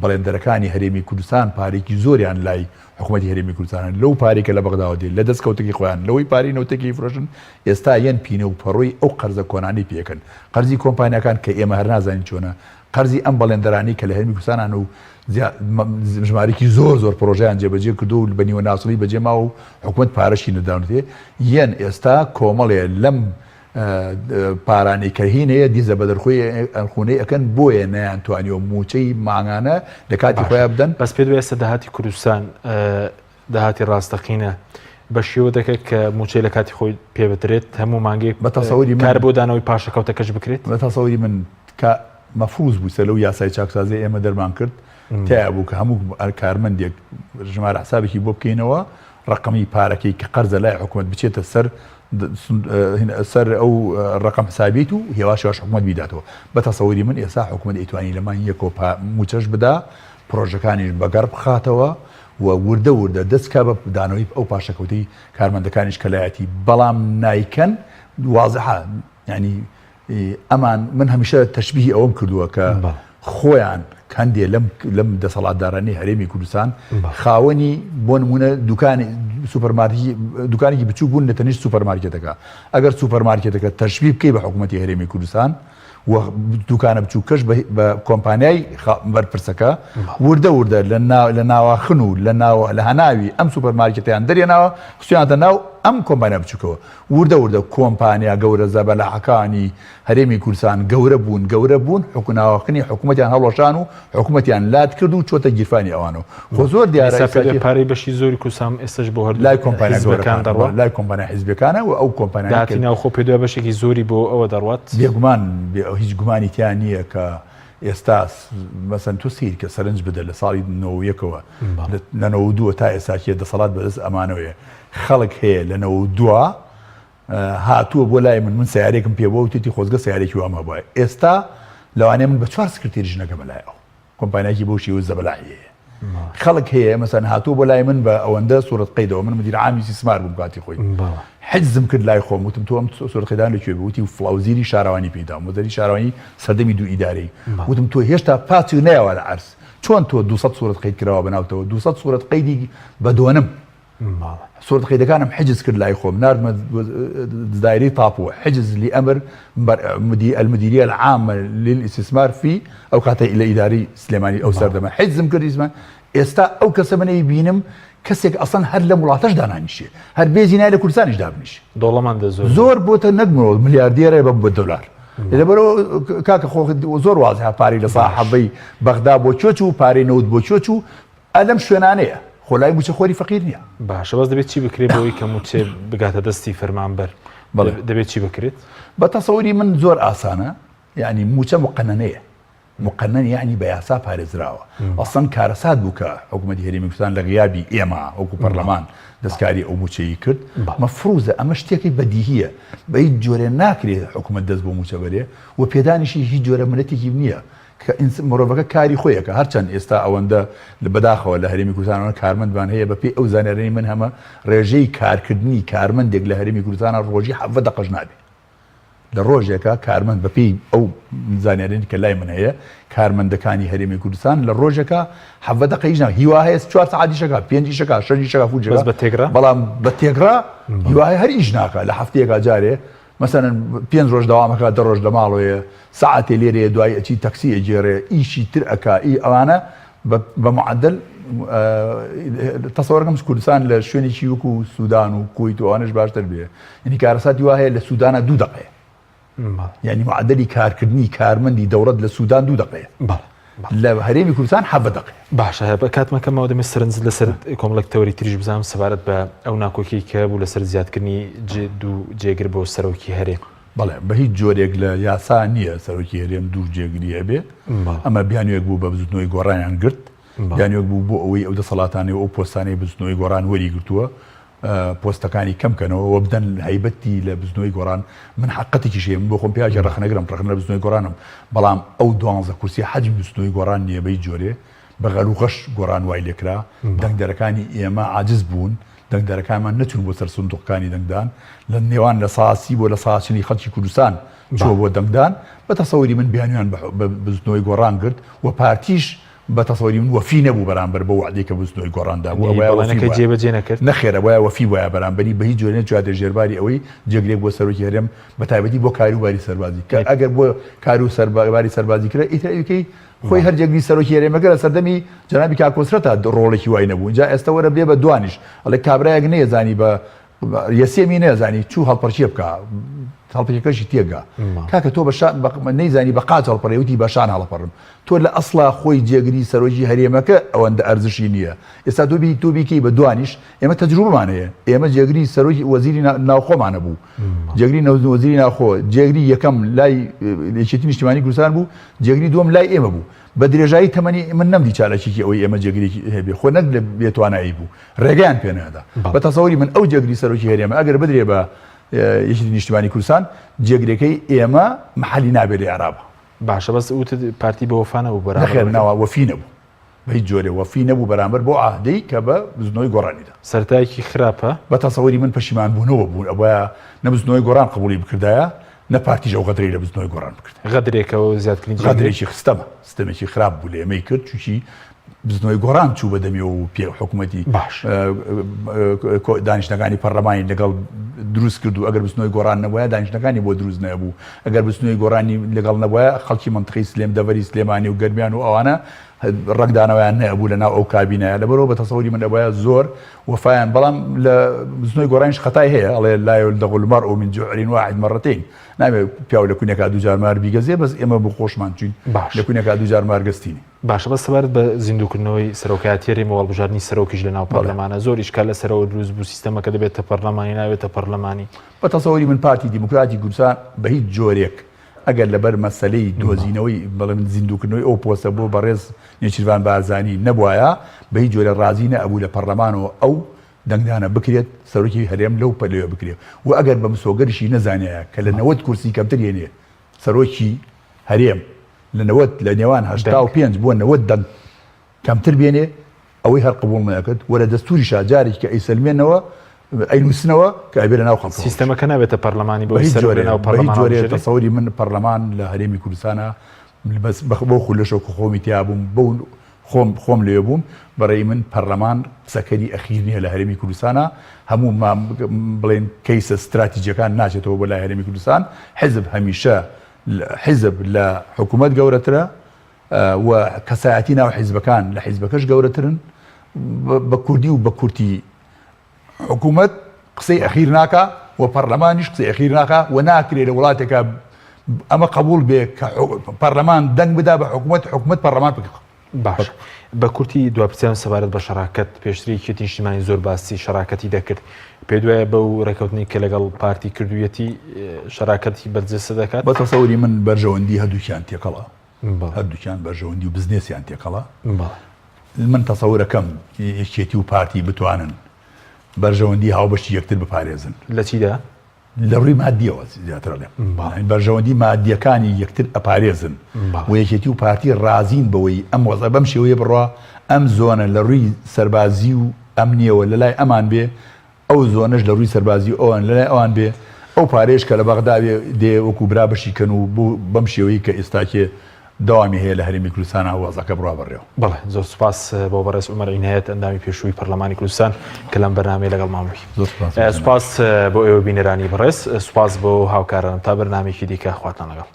بەڵێندەرەکانی هەرێمی کوردستان پارێکی زۆریان لای حکوومەتی هەرێمی کوردستانە لەو پارێکە لە بەغداوە دێت لە دەستکەوتەکەی خۆیان لەوەی پارەی نەوتەکەی فرۆشن ئێستا یەن پینە و پەڕۆی ئەو قەرزە کۆنانەی پێکەن قەرزی کۆمپانیاکان کە ئێمە هەر نازانین چۆنە قەرزی ئەم بەڵێندەرانەی کە لە هەرێمی کوردستانان و ژمارەیەکی زۆر زۆر پڕۆژەیان جێبەجێ کردووە و بە نیوە ناسڵی بەجێ ماوە و حکومەت پارەشی نەداونەتێ، یەن ئێستا کۆمەڵێ لەم پارانەی کە هینەیە دیزە بەدەرخۆی ئەنخونەی ئەکەن بۆیە نەیانتوانیوە مووچەی مانگانە لە کاتی خۆیان بدەن. بەس پێت وایە ئێستا داهاتی کوردستان داهاتی ڕاستەقینە بە شێوە دەکە کە مووچەی لە کاتی خۆی پێ بدرێت هەموو مانگێک بە تەسەوری من کار بۆ دانەوەی پاشەکەوتەکەش بکرێت؟ بە تەسەوری من کە مەفروز بوو سەر لەو یاسای چاکسازی ئێمە دەرمان کرد تیا بوو کە هەموو کارمەندێک ژمارە حسابێکی بۆ بکەینەوە ڕقمی پارەکەی کە قەرزە لای حکوومەت بچێتە سەر سەر ئەو ڕقم حسابیت و هێواش هێواش حکوومەت بیداتەوە بە تەسەوری من ئێستا حکوومەت ئەیتوانی لە مانگی یەکەوە مووچەش بدا پرۆژەکانیش بەگەڕ بخاتەوە و وردە وردە دەست کا بە دانەوەی ئەو پاشەکەوتەی کارمەندەکانیش کە لایەتی بەڵام نایکەن وازحە یعنی ئەمان من هەمیشە تەشبیهی ئەوەم کردووە کە خۆیان هەندێ لەم لەم دەسەڵاتدارانی هەرێمی کوردستان خاوەنی بۆ نمونە دوکانی سوپەرمارکی دوکانێکی بچوو بوون لە تەنیشت سوپەرمارکێتەکە ئەگەر سوپەرمارکێتەکە تەشبیه بکەی بە حکوومەتی هەرێمی کوردستان و دوکانە بچووکەش بە کۆمپانیای بەرپرسەکە وردە وردە لە ناواخن و لە ناو لە هەناوی ئەم سوپەرمارکێتیان دەرێناوە خستویانەتە ناو ئەم کۆمپانیا بچووکەوە وردە وردە کۆمپانیا گەورە زەبەلاحەکانی هەرێمی کوردستان گەورە بوون گەورە بوون حکوناواخنی حکوومەتیان هەڵوەشان و حکوومەتیان لات کرد و چۆتە گیرفانی ئەوانەوە خۆ زۆر دیارە ئێستا پێت پارەی بەشی زۆری کوردستان ئێستاش بۆ هەردوو لای کۆمپانیا حیزبەکان گەورەکان دەڕوا لای کۆمپانیا حیزبیەکانە و ئەو کۆمپانیانەی داهاتی کە ناوخۆ پێت وایە بەشێکی زۆری بۆ ئەوە دەڕوات؟ بێگومان بێ هیچ گومانی تیا نییە کە ئێستا مەسەن تۆ سەیر کە سەرنج بدە لە ساڵی نەوەیەکەوە لە نەوە دووە تا ئێستا کێ دەسەڵات بەدەست ئەمانەوەیە خەڵک هەیە لە نەوە دووە هاتووە بۆ لای من من سیارێکم پێ بووە وتێتی خۆزگە سیارێکی وام هەبوایە ئێستا لەوانەیە من بە چوار سکرتێریش نەگەمە لای ئەو کۆمپانیایەکی بەو شێوە زەبەلاحی هەیە خەڵک هەیە مەسەن هاتووە بۆ لای من بە ئەوەندە سوورەت قەیدەوە من مدیر عامی سیسمار بووم کاتی خۆی حجزم کرد لای خۆم وتم تۆ ئەم سوورەت قەیدان لە کوێ بوو وتی فڵاوزیری شارەوانی پێی داوم وەزەری شارەوانی سەردەمی دوو ئیدارەی وتم تۆ هێشتا پاچی نەیاوە لە عەرز چۆن تۆ 200 سوورەت قەید کراوە بەناوتەوە 200 سوورەت قەیدی بە دۆنم سوورەت قەیدەکانم حجز کرد لای خۆم ناردمە دایرەی تاپۆ حجز لأمر المديرية العامة للاستثمار في ئەو کاتە لە ئیداری سلێمانی ئەو سەردەمە حجزم کرد ئیسمە ئێستا ئەو کەسە منەی بینم کەسێک ئەسڵەن هەر لەم وڵاتەش دانانیشێ هەر بێزی نای لە کوردستانیش دابنیشێ دەوڵەمەندە زۆر زۆر بۆتە نەک مرۆڤ ملیاردێرە بە بە دۆلار لەبەرەوە کاکە خۆ زۆر وازحە پارەی لە سا حەبەی بەغدا بۆ کوێ چوو پارەی نەوت بۆ کوێ چوو ئە لەم شوێنانەیە خۆ لای مووچەخۆری فەقیر نییە. باشە بەس دەبێت چی بکرێت بۆ ئەوەی کە مووچە بگاتە دەستی فەرمانبەر بەڵێ. دەبێت چی بکرێت؟ بە تەسەوری من زۆر ئاسانە یانی مووچە مقەنەنەیە مقەنەن یانی بە یاسا پارێزراوە ئەسڵەن کارەسات بوو کە حکوومەتی هەرێمی کوردستان لە غیابی ئێمە وەکو پەرلەمان دەستکاری ئەو مووچەی کرد مەفروزە ئەمە شتێکی بەدیهیە بە هیچ جۆرێ ناکرێت حکوومەت دەست بۆ مووچە بەرێ و پێدانیشی هیچ جۆرە منەتێکی نییە کە مرۆڤەکە کاری خۆی ئەکا هەرچەند ئێستا ئەوەندە بەداخەوە لە هەرێمی کوردستان کارمەندمان هەیە بەپێی ئەو زانیارانەی من هەمە ڕێژەی کارکردنی کارمەندێک لە هەرێمی کوردستانە ڕۆژی حەڤدە دەقەش نابێ لە ڕۆژێکا کارمەند بەپێی ئەو زانیارانەی کە لای من هەیە کارمەندەکانی هەرێمی کوردستان لە ڕۆژێکا حەڤدە دەقە ئیش ناکا هیوا هەیە چوار سەعات ئیشەکا پێنج ئیشەکا شەش ئیشەکا فوت بەس بە تێگرا بەڵام بە تێگرا هیوا هەیە هەر ئیش ناکا لە هەفتەیەکا جارێ مەسەلەن پێنج ڕۆژ دەوام ئەکا دە ڕۆژ لە ماڵەوەیە سەعاتێ لێرەیە دوایی ئەچی تەکسی ئەگێڕێ ئیشی تر ئەکا ئی ئەوانە بە معدل تەسەوەرەکەم کوردستان لە شوێنێکی وەکو سودان و کویت و ئەوانەش باشتر بێ یعنی کارەساتی وا هەیە لە سودانە دوو دەقەیە یعنی معدلی کارکردنی کارمەندی دەوڵەت لە سودان دوو دەقەیە لە هەرێمی کوردستان حەڤدە دەقەیە. باشە بە کاتمان کەمەوە دەمێ سەرنجت لەسەر کۆمەڵێک تەوەری تریش بزانم سەبارەت بە ئەو ناکۆکیەی کە هەبوو لەسەر زیادکردنی دوو جێگر بۆ سەرۆکی هەرێم. بەڵێ بە هیچ جۆرێک لە یاسا نییە سەرۆکی هەرێم دوو جێگری هەبێ ئەمە بیانوێک بوو بە بزوتنەوەی گۆڕانیان گرت بیانوێک بوو بۆ ئەوەی ئەو دەسەڵاتانەی و ئەو پۆستانەی بزوتنەوەی گۆڕان وەری گرتووە. پۆستەکانی کەم کەنەوە و بدەن هەیبەتی لە بزنەوەی گۆڕان. من حەقەتێکیش هەیە، من بۆ خۆم پیاوێکی ڕەخنەگرم، ڕەخنە لە بزنەوەی گۆڕانم، بەڵام ئەو دوانزە کورسیە حەجمی بزوتنەوەی گۆڕان نییە بە هیچ جۆرێ، بە غەلوغەش گۆڕان وای لێکرا، دەنگدەرەکانی ئێمە عاجز بوون، دەنگدەرەکانمان نەچوون بۆ سەر سندوقەکانی دەنگدان، لە نێوان لە سا سی بۆ لە سا چلی خەڵکی کوردستان چووە بۆ دەنگدان، بە تەسەوری من بیانویان بە بزوتنەوەی گۆڕان گرت و پارتیش بە تەسەوری من وەفی نەبوو بەرامبەر بەو وەعدەی کە بزوتنەوەی گۆڕان دابوو، ئەبوایە وەفی بەڵێنەکەی بوایە. جێبەجێ نەکرد؟ نەخێر ئەبوایە وەفی بوایە بەرامبەری، بە هیچ جۆرێ نەچوایەتە ژێرباری ئەوەی جێگرێک بۆ سەرۆکی هەرێم بە تایبەتی بۆ کاروباری سەربازی کە ئەگەر بۆ کارو باری سەربازی کرا ئیتر ئەویکەی خۆی هەر جێگری سەرۆکی هەرێمەکە لە سەردەمی جەنابی کاک کۆسرەتا ڕۆڵێکی وای نەبوو جا ئێستا وەرە بێ بە دوانیش ئەڵێ کابرایەک نەیەزانی بە یەسێمی نەزانی چوو هەڵپەرچێ بکە هەڵپەرکێکەشی تێگا کاکە تۆ بە نەیزانی بە قاچ هەڵپەڕێ وتی بە شان هەڵەپەڕم تۆ لە ئەسڵا خۆی جێگری سەرۆکی هەرێمەکە ئەوەندە ئەرزشی نییە ئێستا تۆ بی تۆ بیکەی بە دوانیش ئێمە تەجروبەمان هەیە ئێمە جێگری سەرۆکی وەزیری ناوخۆمانە بوو جێگری وەزیری ناوخۆ جێگری یەکەم لای یەکێتی نیشتیمانی کوردستان بوو جێگری دووەم لای ئێمە بوو بە درێژایی تەمەنی من نەمدی چالاکیی ئەوەی ئێمە جێگرێکی هەبێ خۆ نەک لە بێتوانایی بوو ڕێگەیان پێ نەدا بە تەسەوری من ئەو جێگری سەرۆکی هەرێمە ئەگەر بدرێ بە یەکێتی نیشتیمانی کوردستان جێگرەکەی ئێمە محلی نابێت لە عێراق. باشە بەس وتت پارتی بە وەفا نەبوو بەرامبەر نەخێر ناوە وەفی نەبوو بە هیچ جۆرێ وەفی نەبوو بەرامبەر بۆ عەهدەی کە بە بزنەوەی گۆڕانی دا. سەرەتایەکی خراپە. بە تەسەوری من پەشیمان بوونەوە بوو ئەبوایە نە بزنەوەی گۆڕان قبوڵی بکردایە نە پارتیش ئەو غەدرەی لە بزنەوەی گۆڕان بکردایە. غەدرێکە و زیادکردنی جێگرێک. غەدرێکی ستەمە، ستەمێکی خراپ بوو لە ئێمەی کرد چونکی بزنەوەی گۆڕان چوو بە دەمیەوە و پێ حکوومەتی باش دانیشتنەکانی پەرلەمانی لەگەڵ دروست کرد و ئەگەر بزنەوەی گۆڕان نەبووە دانیشتنەکانی بۆ دروست نەبوو ئەگەر بزنەوەی گۆڕانی لەگەڵ نەبووە خەڵکی منطقی سلێم دەڤەری سلێمانی و گەرمیان و ئەوانە ڕەنگدانەوەیان نەبوو لە ناو ئەو کابینەیە لەبەرەوە بە تەسەوری من ئەبوایە زۆر وەفایان بەڵام لە بزنەوەی گۆڕانیش خەتای هەیە ئەڵێ لا يلدغ المرء من جحر واحد مرتين نابێ پیاو لە کونێکا دووجار مار بیگەزێ بەس ئێمە بۆ خۆشمان چوین باش لە کونێکا دووجار مار گەستینی. باشە بەس سەبارەت بە زیندووکردنەوەی سەرۆکایەتی هەرێم و هەڵبژاردنی سەرۆکیش لە ناو پەرلەمانە زۆر ئیشکال لەسەرەوە دروست بوو سیستەمەکە دەبێتە پەرلەمانی نابێتە پەرلەمانی. بە تەسەوری من پارتی دیموکراتی کوردستان بە هیچ جۆرێک ئەگەر لەبەر مەسەلەی دۆزینەوەی بەڵێ من زیندووکردنەوەی ئەو پۆستە بۆ بەڕێز نێچیرڤان بارزانی نەبوایە بە هیچ جۆرێک ڕازی نەئەبوو لە پەرلەمانەوە ئەو دەنگدانە بکرێت سەرۆکی هەرێم لەو پەلەوە بکرێت و ئەگەر بە مسۆگەرشی نەزانایە کە لە 90 کورسی کەمتر هێنێ سەرۆکی هەرێم لە 90 لە نێوان 85 بۆ 90 دەنگ کەمتر بێنێ ئەوەی هەر قبوڵ نەکرد و لە دەستوریشا جارێکی کە ئەیسەلمێنەوە ئەینووسنەوە کە ئەبێ لە ناو خەڵک سیستەمەکە نابێتە پەرلەمانی بۆ هیچ جۆرێ ناو پەرلەمان جۆرێ تەسەوری من پەرلەمان لە هەرێمی کوردستانە بەس بەو خولەشەوە کە خۆمی تیا بووم بەو خۆم خۆم لێ بووم بەڕێی من پەرلەمان قسەکەری ئەخیر نییە لە هەرێمی کوردستانە هەموو بڵێن کەیسە ستراتیجەکان ناچێتەوە بۆ لای هەرێمی کوردستان حزب هەمیشە حزب لە حکوومەت گەورەترە و کەسایەتی ناو حیزبەکان لە حیزبەکەش گەورەترن بە کوردی و بە کورتی حکوومەت قسەی ئەخیر ناکا و پەرلەمانیش قسەی ئەخیر ناکا و ناکرێ لە وڵاتێکا ئەمە قبول بێ کە پەرلەمان دەنگ بدا بە حکوومەت حکوومەت پەرلەمان بکە باش بە کورتی دوا پرسیارم سەبارەت بە شەراکەت پێشتر یەکێتی نیشتیمانی زۆر باسی شەراکەتی دەکرد پێت وایە بەو ڕێکەوتنی کە لەگەڵ پارتی کردوویەتی شەراکەتی بەرجەستە دەکات؟ بە تەسەوری من بەرژەوەندی هەردووکیان تێکەڵە هەردووکیان بەرژەوەندی و بزنێسیان تێکەڵە من تەسەورەکەم یەکێتی و پارتی بتوانن بەرژەوەندی هاوبەشی یەکتر بپارێزن لە چیدا؟ لە ڕووی مادیەوە زیاتر ئەڵێم بەرژەوەندی مادیەکانی یەکتر ئەپارێزن و یەکێتی و پارتی ڕازین بەوەی ئەم وەزە بەم شێوەیە بڕوا ئەم زۆنە لە ڕووی سەربازی و ئەمنیەوە لە لای ئەمان بێ ئەو زۆنەش لە ڕووی سەربازی و ئەوان لە لای ئەوان بێ ئەو پارەیەش کە لە بەغدا بێ دێ وەکو برا بەشی کەن و بەم شێوەی کە ئێستاکێ دەوامی هەیە لە هەرێمی کوردستانا وەزعەکە بڕوا بەڕێوە. بەڵێ زۆر سوپاس بۆ بەڕێز عومەر عینایەت ئەندامی پێشووی پەرلەمانی کوردستان کە لەم بەرنامەیە لەگەڵمان بووی. زۆر سوپاس. سوپاس بۆ ئێوە بینەرانی بەڕێز، سوپاس بۆ هاوکارانم تا بەرنامەیەکی دیکە خواتان لەگەڵ.